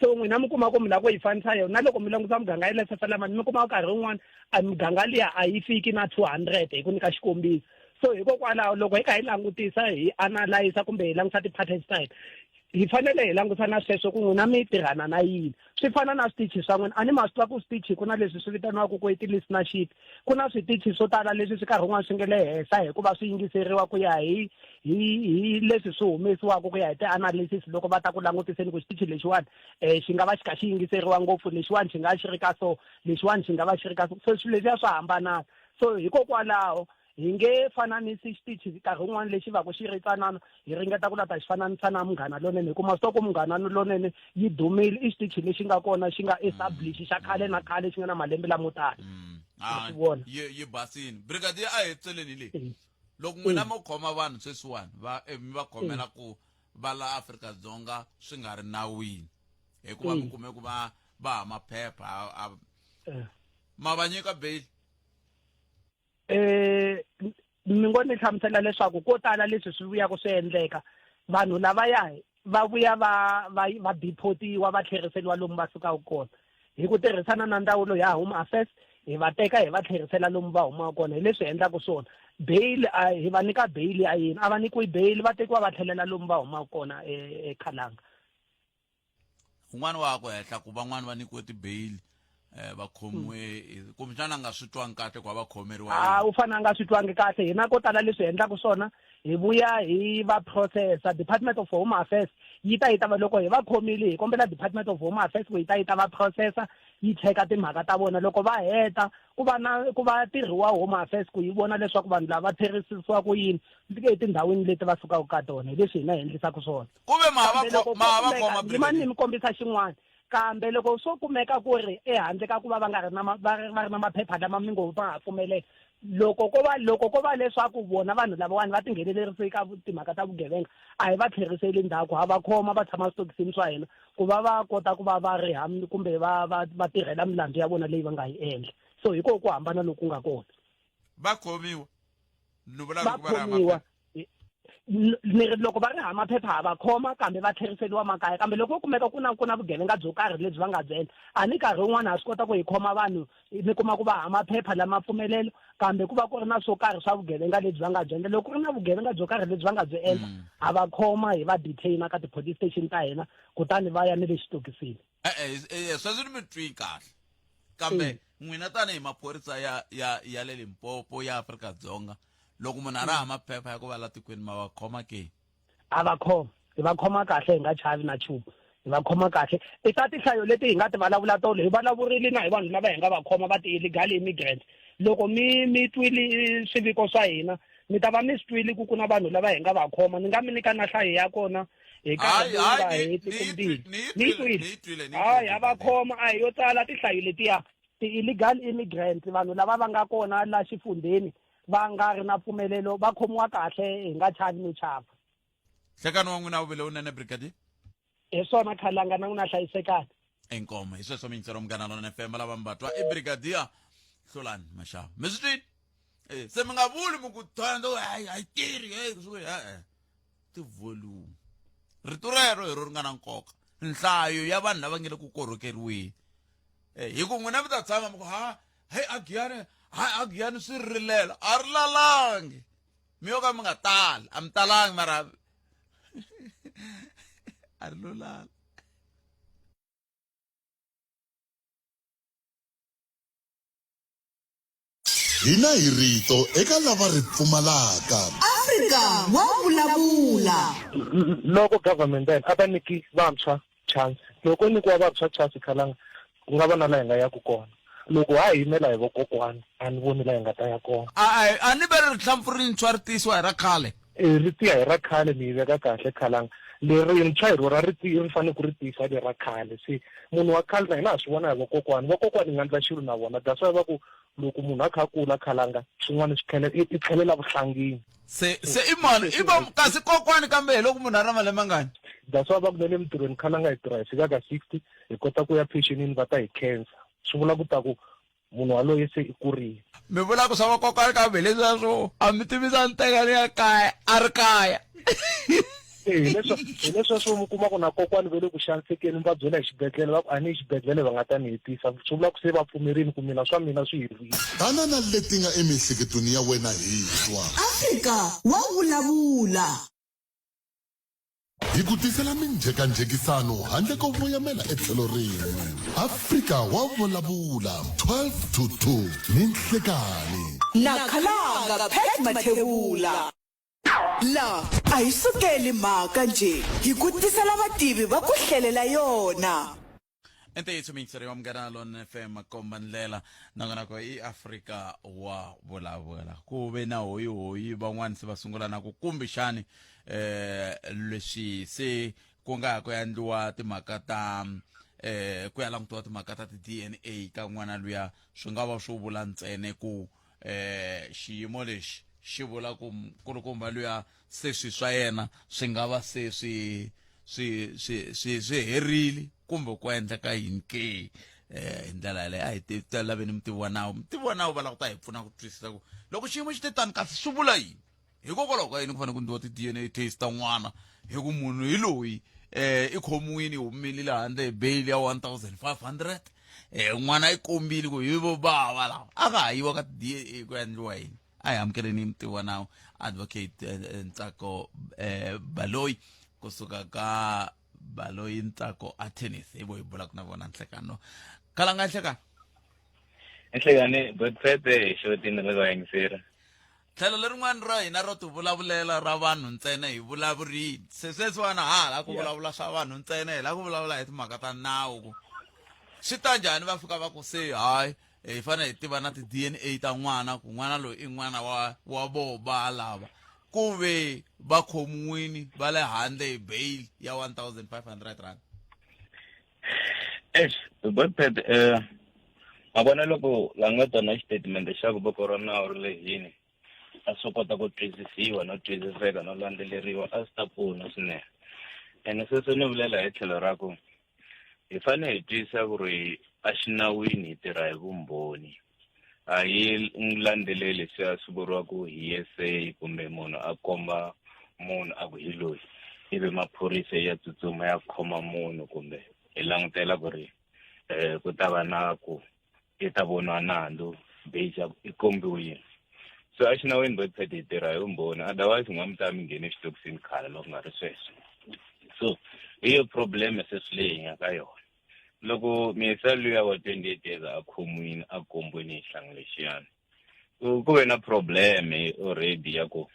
So n'wina mi kuma ku mi lava ku yi fanisa yona na loko mi langusa muganga ya le Sasalamani, mi kuma nkarhi wun'wani a muganga liya a yi fiki na 200 hi ku nyika xikombiso. So hikokwalaho loko hi kha hi langutisa hi analyza kumbe hi langusa ti-patterns ta hina, hi fanele hi langusa na sweswo ku n'wina mi tirhana na yini. Swi fana na switichi swa n'wina, a ni ma swi tiva ku switichi ku na leswi swi vitaniwaka ku i ti-listenership, ku na switichi swo tala leswi swi nkarhi wun'wani swi nga le henhla hikuva swi yingiseriwa ku ya hi hi hi leswi swi humesiwaka ku ya hi ti-analysis loko va ta ku langutiseni ku xitichi lexiwani xi nga va xi kha xi yingiseriwa ngopfu, lexiwani xi nga xi ri ka so, lexiwani xi nga va xi ri ka so. So swilo leswiya swa hambanana. So hikokwalaho hi nge fananisi xitichi nkarhi wun'wani lexi va ku xi ri tsanana hi ringeta ku la ta xi fananisa na Munghana Lonene, hikuva swi tiva ku Munghana Lonene yi dumile, i xitichi lexi nga kona xi nga establish xa khale na khale xi nga na malembe lamo tala. Ah, Swi vona. yi basini brigadier, a hi tseleni leyi. Loko n'wina mo khoma vanhu sweswiwani va mi va khomela ku va la Afrika-Dzonga swi nga ri nawini hikuva mi kume ku va va ha maphepha a Ma va nyika bail? Eh ni ngo ni hlamusela leswaku ko tala leswi swi vuyaka swi endleka vanhu lavaya va vuya va va va deportiwa va tlheriseriwa lomu va sukaka kona hi ku tirhisana na ndzawulo ya home affairs hi va teka hi va tlherisela lomu va humaka kona hi leswi hi endlaka swona bail a hi va nyika bail ya yini a va nyikiwi bail va tekiwa va tlhelela lomu va humaka kona ekhalanga un'wana wa ku hehla ku van'wana va nyikiwe ti-bail eh va khomiwe hmm. kumbexana a nga swi twangi kahle ku va va khomeriwa a u fanele a nga swi twangi kahle hina ko tala leswi hi endlaka swona hi vuya hi va processa department of home affairs yi ta yi ta va loko hi va khomile hi kombela department of home affairs ku yi ta yi ta va processa yi cheka timhaka ta vona loko va heta ku va na ku va tirhiwa home affairs ku yi vona leswaku vanhu lava va tlherisisiwa ku yini etindhawini leti va sukaka ka tona hi leswi hina hi endlisaka swona kuve ma va ma va khoma yimani ni mi kombisa xin'wana kambe loko swo kumeka ku ri ehandle ka ku va va nga ri na va ri va ri na maphepha lama mi ngo va ha pfumelela loko ko va loko ko va leswaku vona vanhu lavawani va tinghenelerise ka timhaka ta vugevenga a hi va tlheriseli ndzhaku ha va khoma va tshama switokisini swa hina ku va va kota ku va va riha kumbe va va va tirhela milandzu ya vona leyi va nga yi endla so hi koho ku hambana loku nga kona va khomiwa ni vula va khomiwa ni ri loko va ri hava maphepha ha va khoma kambe va tlheriseriwa makaya kambe loko kumeka ku na ku na vugevenga byo karhi lebyi va nga byi endla a ni nkarhi wun'wana ha swi kota ku hi khoma vanhu mi kuma ku va hava maphepha lama pfumelelo kambe ku va ku ri na swo karhi swa vugevenga lebyi va nga byi endla loko ku ri na vugevenga byo karhi lebyi va nga byi endla mm. ha va khoma hi va detaina ka ti-police station ta hina kutani va ya ni le xitokisini e-e e, sweswo ni mi twi kahle kambe mm. n'wina tanihi maphorisa ya ya ya le Limpopo ya Afrika-Dzonga loko munhu a ri hava maphepha ya ku va la tikweni ma va khoma ke a va khoma hi va khoma kahle hi nga chavi na nchumu hi va khoma kahle i ta tinhlayo leti hi nga ti vulavula tolo hi vulavurile na hi vanhu lava hi nga va khoma va ti-illegal immigrants loko mi mi twile swiviko swa hina mi ta va mi swi twile ku ku na vanhu lava hi nga va khoma ni nga mi nyika na nhlayo ya kona hi nkarhi lowu nga heti kumbili ni yi twile hayi ha va khoma a hi yo tala tinhlayo letiya ti-illegal immigrants vanhu lava va nga kona la xifundheni va nga ri na mpfumelelo va khomiwa kahle hi nga chavi no chava hlekani wa n'wina wu vile wunene brigadier hi swona khalanga na n'wina hlayisekani inkomo hi sweswo miyingiselo munghana lona fm lava mi vatwa i brigadier hlulani maxava mi swi twini eh, se mi nga vuli mi ku thondo hayi a yi tirhi hey swi e-e ti-volume rito rero hi ro ri nga na nkoka nhlayo ya vanhu lava nge le ku korhokeriweni eh, hi ku n'wina mi ta tshama mi ku ha heyi agiyani hayi agiyani swi rilela a ri lalangi mi yo ka mi nga tali a mi talangi mara a ri lo lala Hina hi rito eka lava ri pfumalaka. Afrika wa vulavula. Loko government ya hina a va nyiki vantshwa chance loko ko nyikiwa vantshwa chance khalanga ku nga va na la hi nga yaku kona loko ha yimela hi vokokwani a ni voni la hi nga ta ya kona. A a ni ve ri rihlampfu rintshwa ri tiyisiwa hi ra khale. E ri tiya hi ra khale mi yi veka kahle khalanga lerintshwa hi rona ri ri fanele ku ri tiyisa lera khale se munhu wa khale na hina ha swi vona hi vokokwani vokokwani hi nga ndla xilo na vona that's why va ku loko munhu a kha a kula khalanga swin'wana swi tlhela i tlhelela vuhlangini se se i mani i va kasi kokwani kambe hi loko munhu a ri na malembe mangani that's why va ku na le mintirhweni khalanga hi tirha hi fika ka 60 hi kota ku ya pensionini va ta hi khensa swi vula ku ta ku munhu waloye se i kurile mi vula ku swa vakokwani kambe leswiya swo a mi tivisa ni teka ni ya kaya a ri kaya hi leswiya swo mi kuma ku na kokwani va le ku xanisekeni mi va byela hi xibedhlele va ku a ni yi xibedhlele va nga ta ni hetisa swi vula ku se va pfumerile ku mina swa mina swi herile Tana na leti nga emiehleketweni ya wena hi twa. Afrika wa vulavula. Hi ku tisela minjhekanjhekisano handle ko voyamela etlhelo rin'we. Afrika wa vulavula 12 to 2 ninhlekani. Na Khalanga Pat Mathebula. La a hi sukeli mhaka njhe, hi ku tisela vativi va ku hlelela yona. Ntiyiso miyingiseri wa Munghana Lonene FM komba ndlela nongonoko i Afrika wa vulavula ku ve na hoyihoyi van'wani se va sungula na ku kumbexani eh leswi se ku nga ha ku endliwa timhaka ta eh ku ya langutiwa timhaka ta ti-DNA ka n'wana luya swi nga va swo vula ntsene ku eh xiyimo lexi xi vula ku nkulukumba luya se swi swa yena swi nga va se swi swi swi swi swi herile kumbe ku endleka yini ke eh hi ndlela yaleyo a hi ti laveni mutivi wa nawu mutivi wa nawu va lava ku ta hi pfuna ku twisisa ku loko xiyimo xi te tani kasi swi vula yini hikokwalaho ka yini ku fanele ku endliwa ti-dna test ta n'wana hi ku munhu hi loyi eh i khomiwile i humile le handle hi bail ya 1500 eh n'wana i kombile ku hi vo bava lava a ka ha yiwa ka ti-dna ku ya endliwa yini a hi amukeleni mutivi wa nawu advocate eh, eh, ntsako eh, baloyi kusuka ka baloyi ntsako attorneys hi vo hi bulaka na vona nhlekano kalanga nhlekano nhlekani botfete hi xotini ri va yingiseri tlhelo lerin'wana ra hina ro tivulavulela ra vanhu ntsena hi vulavurile se sweswiwani ha la ku vulavula swa vanhu ntsena hi la ku vulavula hi timhaka ta nawu ku swi ta njhani va fika va ku se hayi hi fanele hi tiva na ti-dna ta n'wana ku n'wana loyi i n'wana wa wa voba lava ku ve va khomiwini va le handle hi bail ya 1500 rand Eish, Godpet eh ma vona loko la nga ta na xitatimende xa ku voko ra nawu ri lehini a swi kota ku twisisiwa no twisiseka no landzeleriwa a swi ta pfuna swinene ene sweswo ni vulela hi tlhelo ra ku hi fanele hi twisisa ku ri exinawini hi tirha hi vumbhoni a hi landzeleli leswiya swi vuriwaka hearsay kumbe munhu a komba munhu a ku hi loyi ivi maphorisa ya tsutsuma ya khoma munhu kumbe hi langutela ku ri um ku ta va na ku i ta voniwa nandzu base ya i kombiwile so exinawini botpet hi tirha hi vumbhoni otherwise n'wa mi ta mi nghene exitokisini khale loko nga ri sweswo so hi yo problem sweswi leyi hi nga ka yona loko miyisa luya wa 28 years a khomiwile a kombiwile hi xihlangu lexiyani ku ve na problem already ya ku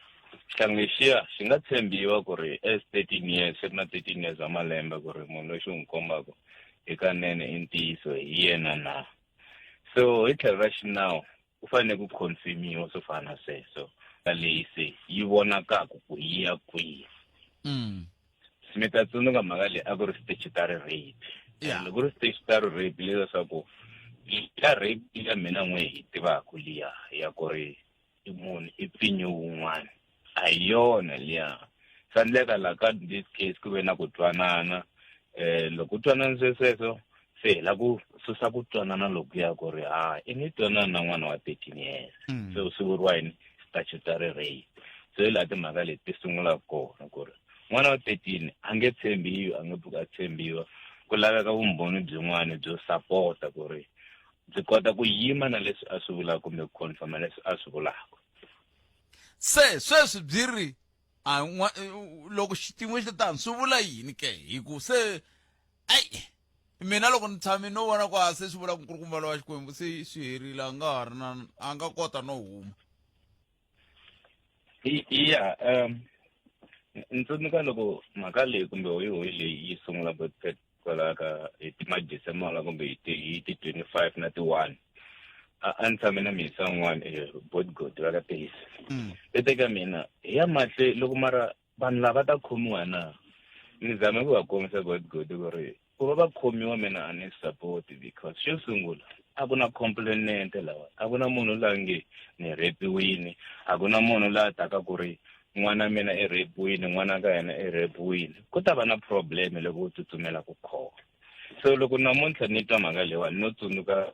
xihlangu lexiya xi nga tshembiwa ku ri as 13 years xi ri na 13 years wa malembe ku ri munhu loyi xi n'wi kombaka hikanene i ntiyiso hi yena na so hi tlhelo ra xinawu ku fanele ku confirmiwa swo fana na sweswo ka leyi se yi vonakaka ku yi ya kwihi mm. mi ta tsundzuka mhaka leyi a ku ri statutory rape yeah. loko ku ri statutory rape leswaku ya rape ya mina n'we hi tivaka liya ya ku ri i munhu i pfinye wun'wana a hi yona liya swa endleka la ka this case ku ve na ku twanana um loko ku twanana swesweswo se hi la ku susa ku twanana lokuya ku ri ha i ni twanana na n'wana wa 13 years mm. so swi vuriwa yini statutory rape so hi laha timhaka leti ti sungulaka kona ku ri n'wana wa 13 a nge tshembiwi a nge pfuki a tshembiwa ku laveka vumbhoni byin'wana byo sapota ku ri byi kota ku yima na leswi a swi vulaka kumbe ku confirma leswi a swi vulaka se sweswi byi ri a loko xitimo xi tano swi vula yini ke hi ku se ayi mina loko ni tshame no vona ku a se swi vula ku nkulukumba lowa xikwembu se swi herile a nga ha ri na a nga kota no huma ya um ni tsundzuka loko mhaka leyi kumbe hoyihoyi leyi yi sungula kwalaho ka hi ti madisemala kumbe hi ti hi ti 25 na ti 1 a ni tshame na mihisa un'wana eh, bodyguard va ka teyisi mm. i teka mina hi ya mahle loko mara vanhu lava ta khomiwa na ni zame ku va kombisa bodyguard ku ri ku va va khomiwa mina a ni support because xo sungula a ku na complainant lawa a ku na munhu la nge ni rhepiwini a ku na munhu la taka ku ri n'wana mina i rhepiwini n'wana ka yena i rhepiwini ku ta va na problem loko u tsutsumela ku khoma so loko namuntlha ni twa mhaka leyiwani no tsundzuka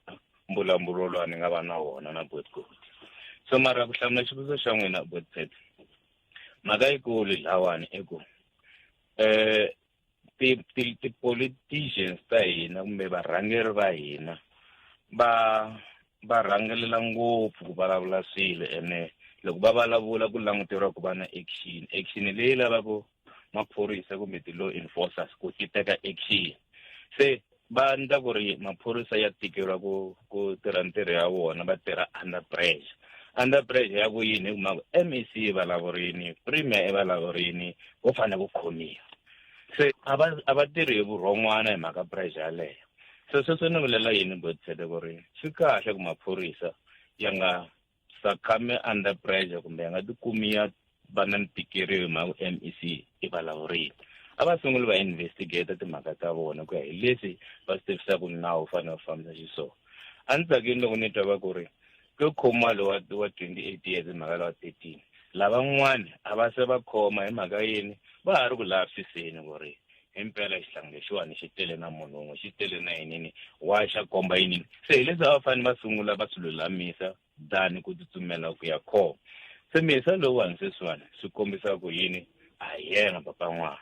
mbulavulo lowu ni nga va na wona na botgod so mara ku hlamula xivutiso xa n'wina botpet mhaka yikulu lawani i ku um ti ti ti-politicians ta hina kumbe varhangeri va hina va va rhangelela ngopfu ku vulavula swilo ene loko va vulavula ku languteriwa ku va na action action leyi lavaka maphorisa kumbe ti-law enforcers ku ti teka action se va endla ku ri maphorisa ya tikeriwa ku ku tirha ntirho ya vona va tirha under pressure under pressure ya ku yini hi kuma ku MEC yi vulavurini premier i vulavurini vo fanele ku khomiwa se a va a va tirhi hi vurhon'wana hi mhaka pressure yaleyo so sweswo ni vulela yini botsele ku ri swi kahle ku maphorisa ya nga succumb under pressure kumbe ya nga tikumi ya va na ntikeriwa hi mhaka ku MEC i vulavurili a va sunguli va investigate timhaka ta vona ku ya hi leswi va swi tivisaka nawu wu fanele wu fambisa xiswona a ni tsakini loko ni twa va ku ri ku khomiwa lowa wa 28 years hi mhaka lowa 13 lavan'wana a va se va khoma hi mhaka yini va ha ri ku lavisiseni ku ri Himpela xihlangi lexiwani xi tele na munhu wun'we, xi tele na yinini, why xa komba yinini. Se hi leswi a va fanele va sungula va swi lulamisa than ku tsutsumela ku ya khoma. Se misa lowuwani sweswiwani swi kombisa ku yini a hi yena papa n'wana.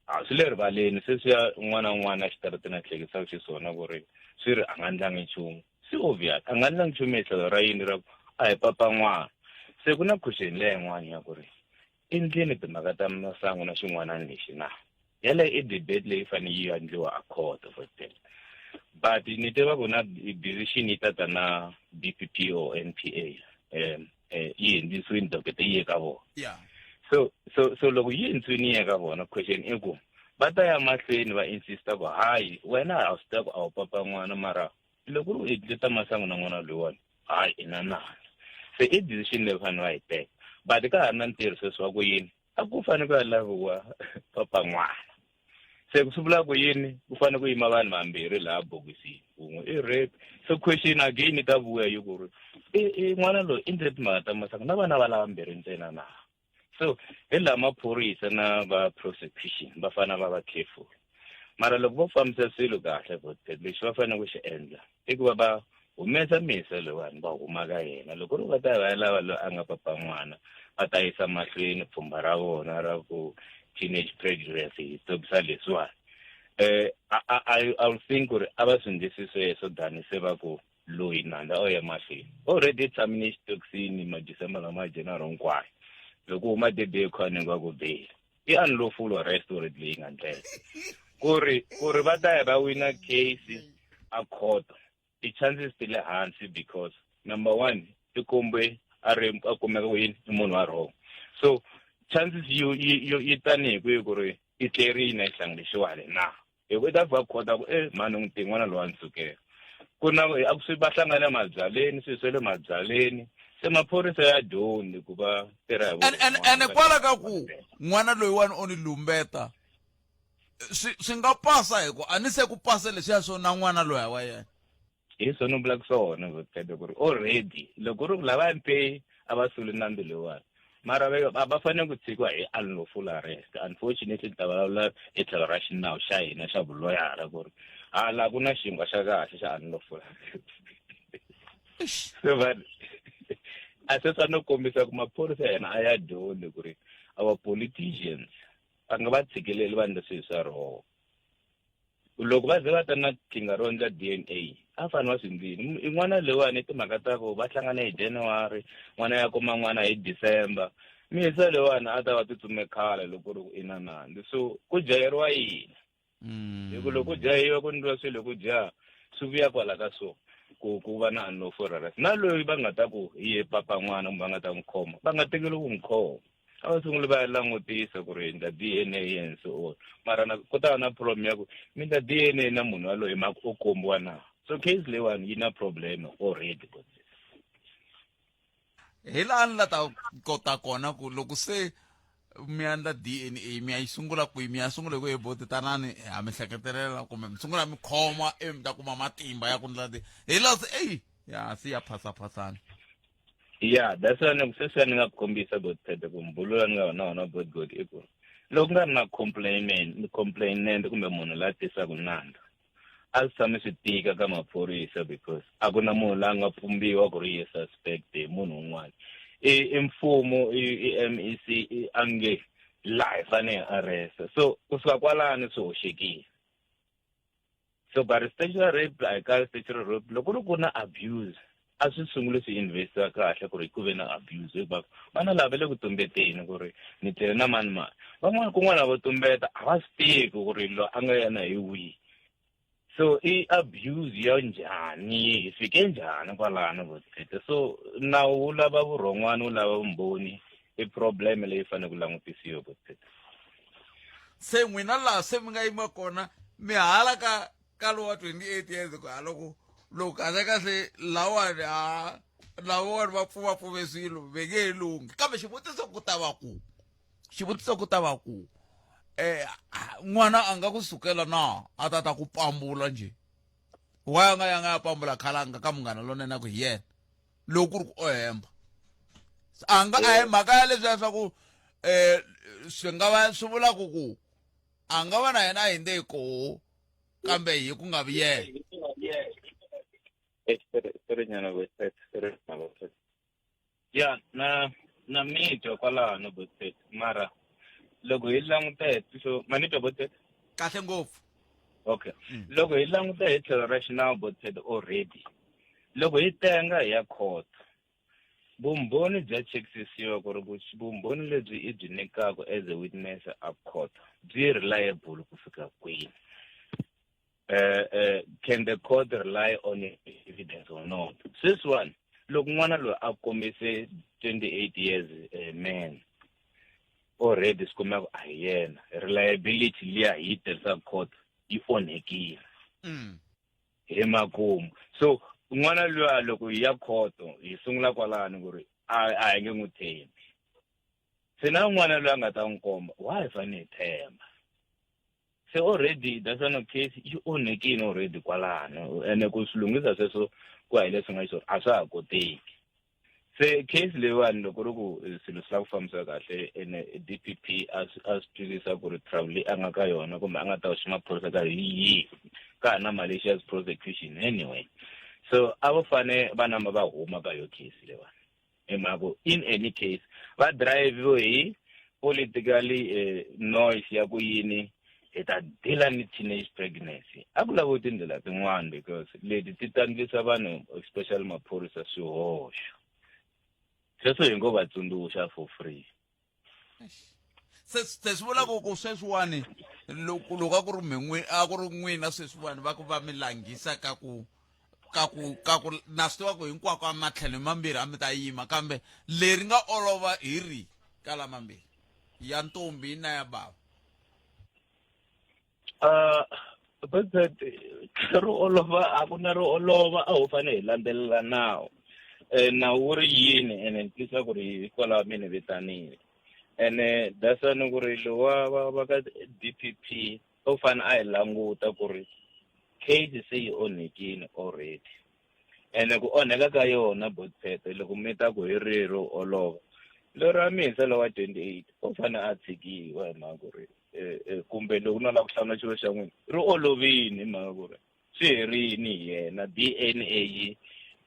A swi le rivaleni sweswiya un'wana na un'wana exitarateni a hlekisaka xiswona ku ri swi ri a nga ndlangi nchumu. Swi obvious a nga ndlangi nchumu hi tlhelo ra yini ra ku a hi papa n'wana. Se ku na question leya yin'wana ya ku ri i ndleni timhaka ta masangu na xin'wanani lexi na? Yaleyo i debate leyi fanele yi endliwa a court for example. But ni tiva ku na decision yi ta ta na DPP or NPA um yi hundzisiwini docket yi ye ka vona. So so so loko yi hundzisiwini yi ye ka vona question i ku va ta ya mahlweni va insista ku hayi wena a swi tiva ku a wu papa n'wana mara loko ri u endle ta masangu na n'wana loyiwani hayi i na nandzu. Se i decision leyi fanele va yi teka but ka ha ri na ntirho sweswi wa ku yini a ku fanele ku ya laviwa papa n'wana. Se swi vula ku yini ku fanele ku yima vanhu vambirhi laha bokisini wun'we i rape so question again yi ta vuya yi ku ri i i n'wana loyi i ndle timhaka ta masangu na vana va lavambirhi ntsena na so hi laha maphorisa na va prosecution va fanele va va careful mara loko vo fambisa swilo kahle lexi va fanele ku xi endla i ku va va humesa misa loyiwani va huma ka yena loko ri va ta va ya lava loyi a nga papa n'wana va ta yisa mahlweni pfhumba ra vona ra ku teenage pregnancy hi stopisa leswiwani eh I, I, I think ku ri a va swi ndlisi sweswo than se va ku loyi nandza o ya mahlweni already tshamile exitokisini madecember lama january hinkwayo loko huma debe khwane nga ku beli i unlawful arrest already leyi nga ndlela ku ri ku ri va ta ya va wina case a court ti-chances ti le hansi because number one i kombe a ri a kumeka ku yini i munhu wa wrong so chances yi yi yi tanihi kwihi ku ri i tlerini xihlangi lexiwani na hi ku i ta fika khota ku e mhani n'wi ti n'wana lowa ni sukela ku na a ku swi va hlangane emabyaleni swilo swa le mabyaleni se maphorisa ya dyondzi ku va tirha hi ene kwala ka ku n'wana loyiwani o ni lumbeta swi swi nga pasa hi ku a ni se ku pasa leswiya swo na n'wana loyi wa yena hi swona u vulaka swona vutete ku ri already loko ri ku lava mpe a va suli nandzu loyiwani mara a va fanele ku tshikiwa hi unlawful arrest unfortunately ni ta vulavula hi tlhelo ra xinawu xa hina xa vuloyara ku ri hala ku na xinkwa xa kahle xa unlawful arrest so but a se swa no kombisa ku maphorisa yena a ya dyondzi ku ri our politicians va nga va tshikeleli va endla swilo swa wrong loko va ze va ta na qhinga ro endla D_N_A a fanele va swi endlile i n'wana loyiwani i timhaka ta ku va hlangane hi January n'wana ya kuma n'wana hi December misa loyiwani a ta va tsutsume khale loko ku ri ku i na nandzu so ku jaheriwa yini hi ku loko ku jahiwa ku endliwa swilo ku jaha swi vuya kwala ka so ku ku va na unlawful arrest na loyi va nga ta ku hi ye papa n'wana kumbe va nga ta n'wi khoma va nga tekeli ku n'wi khoma a va sunguli va ya langutisa ku ri endla D_N_A and so on mara na ku ta va na problem ya ku mi endla D_N_A na munhu yaloye hi mhaka u kombiwa na so case leyiwani yi na problem already hi laha ni la ta kota kona ku loko se mi endla D_N_A mi ya yi sungula kwihi mi ya sungula hi ku he boti tanani ha mi hleketelela kumbe mi sungula mi khoma ivi mi ta kuma matimba ya ku ndla hi laha se eyi ya se ya phasaphasana ya that's why ni sweswiya ni nga ku kombisa god phede ku mbululo ni nga va na wona god god i ku loko ku nga ri na complainant complainant kumbe munhu la tisaka nandzu a swi tshami swi tika ka maphorisa because a ku na munhu la nga pfumbiwa ku ri ye suspect hi munhu un'wana i i mfumo i i M_E_C i a nge laha hi fanele hi arrest so kusuka kwalano swi hoxekile so but statutory rape a hi kali statutory rape loko ri ku na abuse a swi sunguli swi investiwa kahle ku ri ku ve na abuse hikuva vana lava va le ku tumbeteni ku ri ni tlele na mani mani van'wana kun'wana vo tumbeta a va swi tivi ku ri loyi a nga yena hi wihi so i abuse ya njhani hi fike njhani kwalano votete so nawu wu lava vurhon'wana wu lava vumbhoni i problem leyi fanele ku langutisiwa votete se n'wina laha se mi nga yima kona mi hala ka ka lowa 28 years ku haloko loko kahle kahle lawani a lawani va pfuvapfuve swilo ve nge he lunghi kambe xivutiso ku ta va ku xivutiso ku ta va ku eh n'wana a nga ku sukela na a ta ta ku pambula njhe wa nga ya nga ya pambula khalanga ka munghana lonene a ku hi yena loko ku ri ku o hemba a nga a hi mhaka ya leswiya swa ku um swi nga va swi vula ku ku A nga va na yena a hindze hi koho kambe hi ku nga vi yena. Ya na na mi twa kwalano Botset mara loko hi languta hi tihlo ma ni twa Botset kahle ngopfu okay mm. loko hi languta hi tlhelo ra xinawu Botset already loko hi tenga hi ya court vumbhoni bya chekisisiwa ku ri vumbhoni lebyi i byi nyikaka as a witness a court byi reliable ku fika kwini uh, uh, can the court rely on evidence or not sweswiwani loko n'wana loyi a kombise 28 years uh, man already swi kumeka a hi yena reliability liya hi yi tirhisaka court yi onhekile mm. hi makumu so n'wana luya loko hi ya khoto hi sungula kwalano ku ri a hi nge n'wi tshembi se na n'wana loyi a nga ta n'wi komba wa hi fanele hi tshemba se already that's one case yi onhekile already kwalano ene ku swi lunghisa sweswo ku ya hi leswi nga xiswona a swa ha koteki se case leyiwani loko ri ku eh, swilo swi lava ku fambisiwa kahle ene d p p a swi a swi twisisa ku ri travel leyi a nga ka yona kumbe a nga ta xi maphorisa ka hi yihi ka ha na malicious prosecution anyway so a va fane va namba va huma ka yo case leyiwani hi mhaka ku in any case va drive hi politically eh, noise ya ku yini hi ta deala ni teenage pregnancy a ku laviwi tindlela tin'wana because leti ti tandlisa vanhu especially maphorisa swihoxo sweswo hi ngo va tsundzuxa for free se se swi vula ku ku sweswiwani loko loko a ku ri min'wi a ku ri n'wina sweswiwani va ku va mi langhisa ka ku ka ku ka ku na swi tiva ku hinkwako a matlhelo mambirhi a mi ta yima kambe leri nga olova hi ri ka lamambirhi ya ntombi na ya bava Uh, but ro olova a ku na ro olova a ho fanele hi landzelela nawu um nawu wu ri yini ene ni twisisa ku ri hikwalaho mi ni vitanile ene that's why ni ku ri lowa va va ka D P P u fane a yi languta ku ri case se yi onhekile already ene ku onheka ka yona botpete loko mi ta ku hi rihi ro olova lero mihisa lowa 28 u fane a tshikiwa hi mhaka ku ri eh, eh, kumbe loko no lava ku hlamula xilo xa n'wina ri olovini hi mhaka ku ri swi herini hi yena DNA yi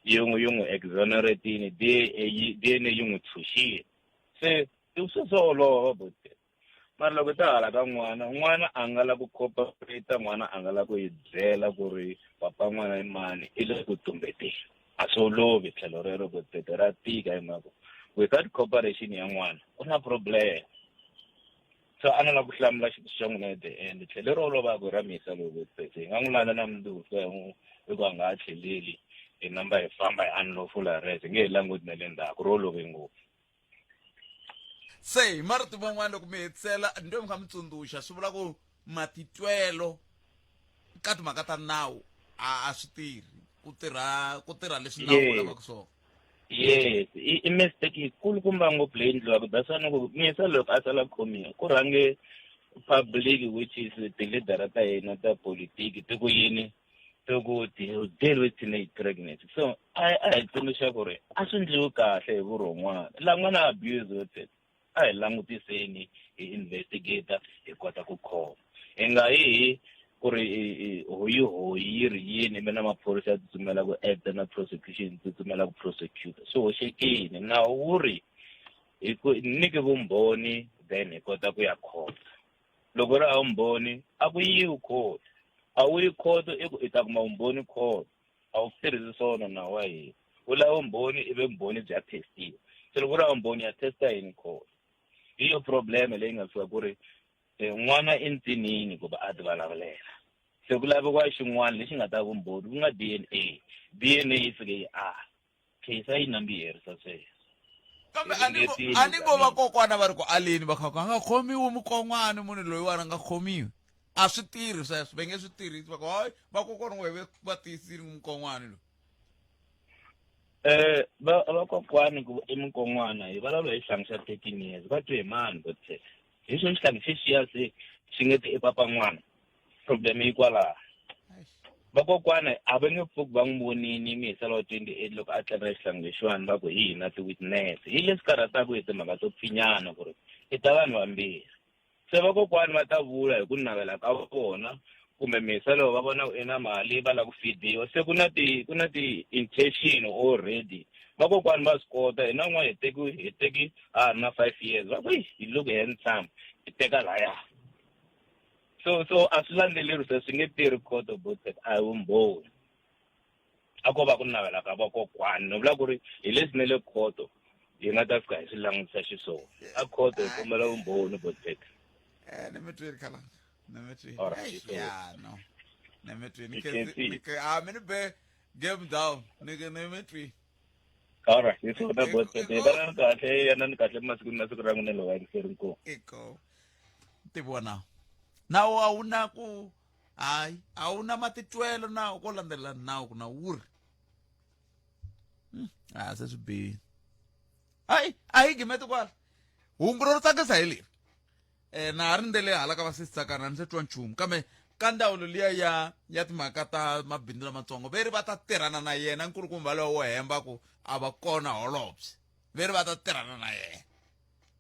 yi n'wi yi n'wi exoneratini DNA yi DNA yi n'wi tshunxile se swi swo olova botpete mara loko ta hala ka n'wana n'wana a nga la ku cooperate n'wana a nga la ku yi byela ku ri papa n'wana i mani i le ku tumbeteni a swi olovi tlhelo rero ku tete ra tika hi mhaka without cooperation ya n'wana ku na problem so a na la ku hlamula xivutiso xa n'wina at the end tlhelo ro olovaka ra misa loko tete hi nga n'wi landza na mundzuku fika hi n'wi hi ku a nga ha tlheleli hi namba hi famba hi unlawful arrest hi nge hi languti na le ndzhaku ro olove ngopfu Se hi marito man'wana loko mi hetisela ni twe mi kha mi tsundzuxa swi vula ku matitwelo ka timhaka ta nawu a a swi tirhi ku tirha ku tirha leswi nawu wu lavaka swona yes i i mistake yikulukumba ngopfu leyi endliwaka that's why ni ku misa loko a sala khomiwa ku rhange public which is ti-leader ta hina ta politiki ti ku yini to ku deal with teenage pregnancy so a a hi tsundzuxa ku ri a swi ndliwi kahle hi vurhon'wana la nga na abuse with it a hi langutiseni hi investigator hi kota ku khoma hi nga yi hi ku ri hoyihoyi yi ri yini mi na maphorisa ya tsutsumela ku act na prosecution tsutsumela ku prosecute swi hoxekile nawu wu ri hi ku nyike vumbhoni then hi kota ku ya khoma loko ri hava vumbhoni a ku yiwi khoto a wu yi khoto i ku i ta kuma vumbhoni khoto a wu tirhisi swona nawu wa hina wu lava vumbhoni ivi vumbhoni bya testiwa se loko ri hava vumbhoni ya testa yini khoto hi yo problem leyi nga fika ku ri eh, n'wana i ntsinini ku va a ti vulavulela se ku laviwa xin'wana lexi nga ta vumbhoni ku nga D_N_A D_N_A yi fike yi ala case a yi nambi yi herisa sweswo kambe a ni ngo vakokwana va ri ku aleni va kha ku a nga khomiwi mukon'wani munhu loyiwani a nga khomiwi a swi tirhi sweswo va nge swi tirhisi va ku hayi vakokwana n'we va tiyisile mukon'wani loyi eh va vakokwani ku i mukon'wana hi vulavula hi xihlangi xa 13 years va twe hi mani vo hi xo xihlangi xexiya se xi nge ti i papa n'wana problem yi kwalaho vakokwana a va nge pfuki va n'wi vonini mihisa wa 28 loko a tlela xihlangu lexiwani va ku hi hina ti-witness hi leswi karhataka hi timhaka to pfinyana ku ri i ta vanhu vambirhi Se vakokwani va ta vula hi ku navela ka vona kumbe misa loko va vona ku i na mali va lava ku fidiwa se ku na ti ku na ti-intention already vakokwani va swi kota hina un'wana hi teki hi teki a ha ri na five years va ku hi look handsome hi teka laya so so a swi landzeleri se swi nge tirhi court of botet a hi vumbhoni a ko va ku navela ka vakokwani ni vula ku ri hi leswi ne le khoto hi nga ta fika hi swi langutisa xiswona a khoto hi kombela vumbhoni botet eh ni mi twile khalanga ni mi twile All right, ya no ni mi twile You can see. a mi ni be game down ni ni mi twile All right, hi swona botet hi va ni kahle yana ni kahle masiku na siku ra n'wina lowu yingiseri nkomu iko ntivo nawu nawu a wu na ku hayi a wu na matitwelo nawu ko landzelela nawu ku na wu ri hmm, a se swi bihile hayi a hi gimeti kwala hungu ro tsakisa hi leri um na ha ri ndele hala ka vasisitsakana ni se twa nchumu kambe ka ndzawulo liya ya ya timhaka ta mabindzu lamatsongo ve ri va ta tirhana na yena nkulukumba lowo wo hemba ku a va kona holobye ve ri va ta tirhana na yena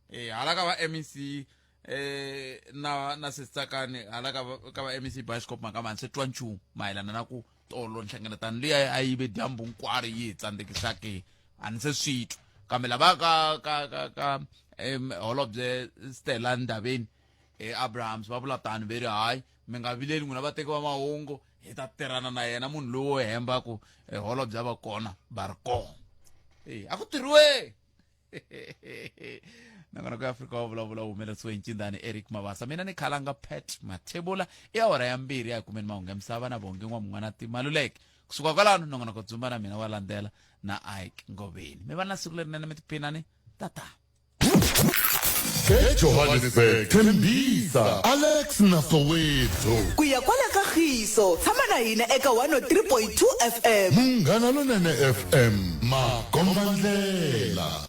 e hala ka va mec eh na na sesitsakani hala ka ka va mec bioscope mhaka mani se twa nchumu mayelana na ku tolo nhlengeletano liya a yi ve dyambu hinkwaro yi hi tsandzekisa ke a ni se swi twa kambe lava ka ka ka ka em, holobye Stella Ndabeni eh, Abrahams va vula tano ve ri hayi mi nga vileli n'wina vateki va mahungu hi ta tirhana na yena munhu lowo hemba ku eh, holobye a va kona va ri kona e a ku tirhiwe nongonoko ya afrika wa vulavula wu humelerisiwe hi ncindani eric mabasa mina ni khalanga pat mathebula i awara ya mbirhi ya kumeni mahungu ya misava na vonge n'wamun'wana timaluleke kusuka kwalano nongonoko dzumba na mina wa landzela na ike ngoveni mi va na siku lerinene mi tiphinani tata ejohannesburg tembisa alex na soweto ku ya kwala ka khiso tshama na hina eka 103.2 fm munghana lonene fm makombandlela.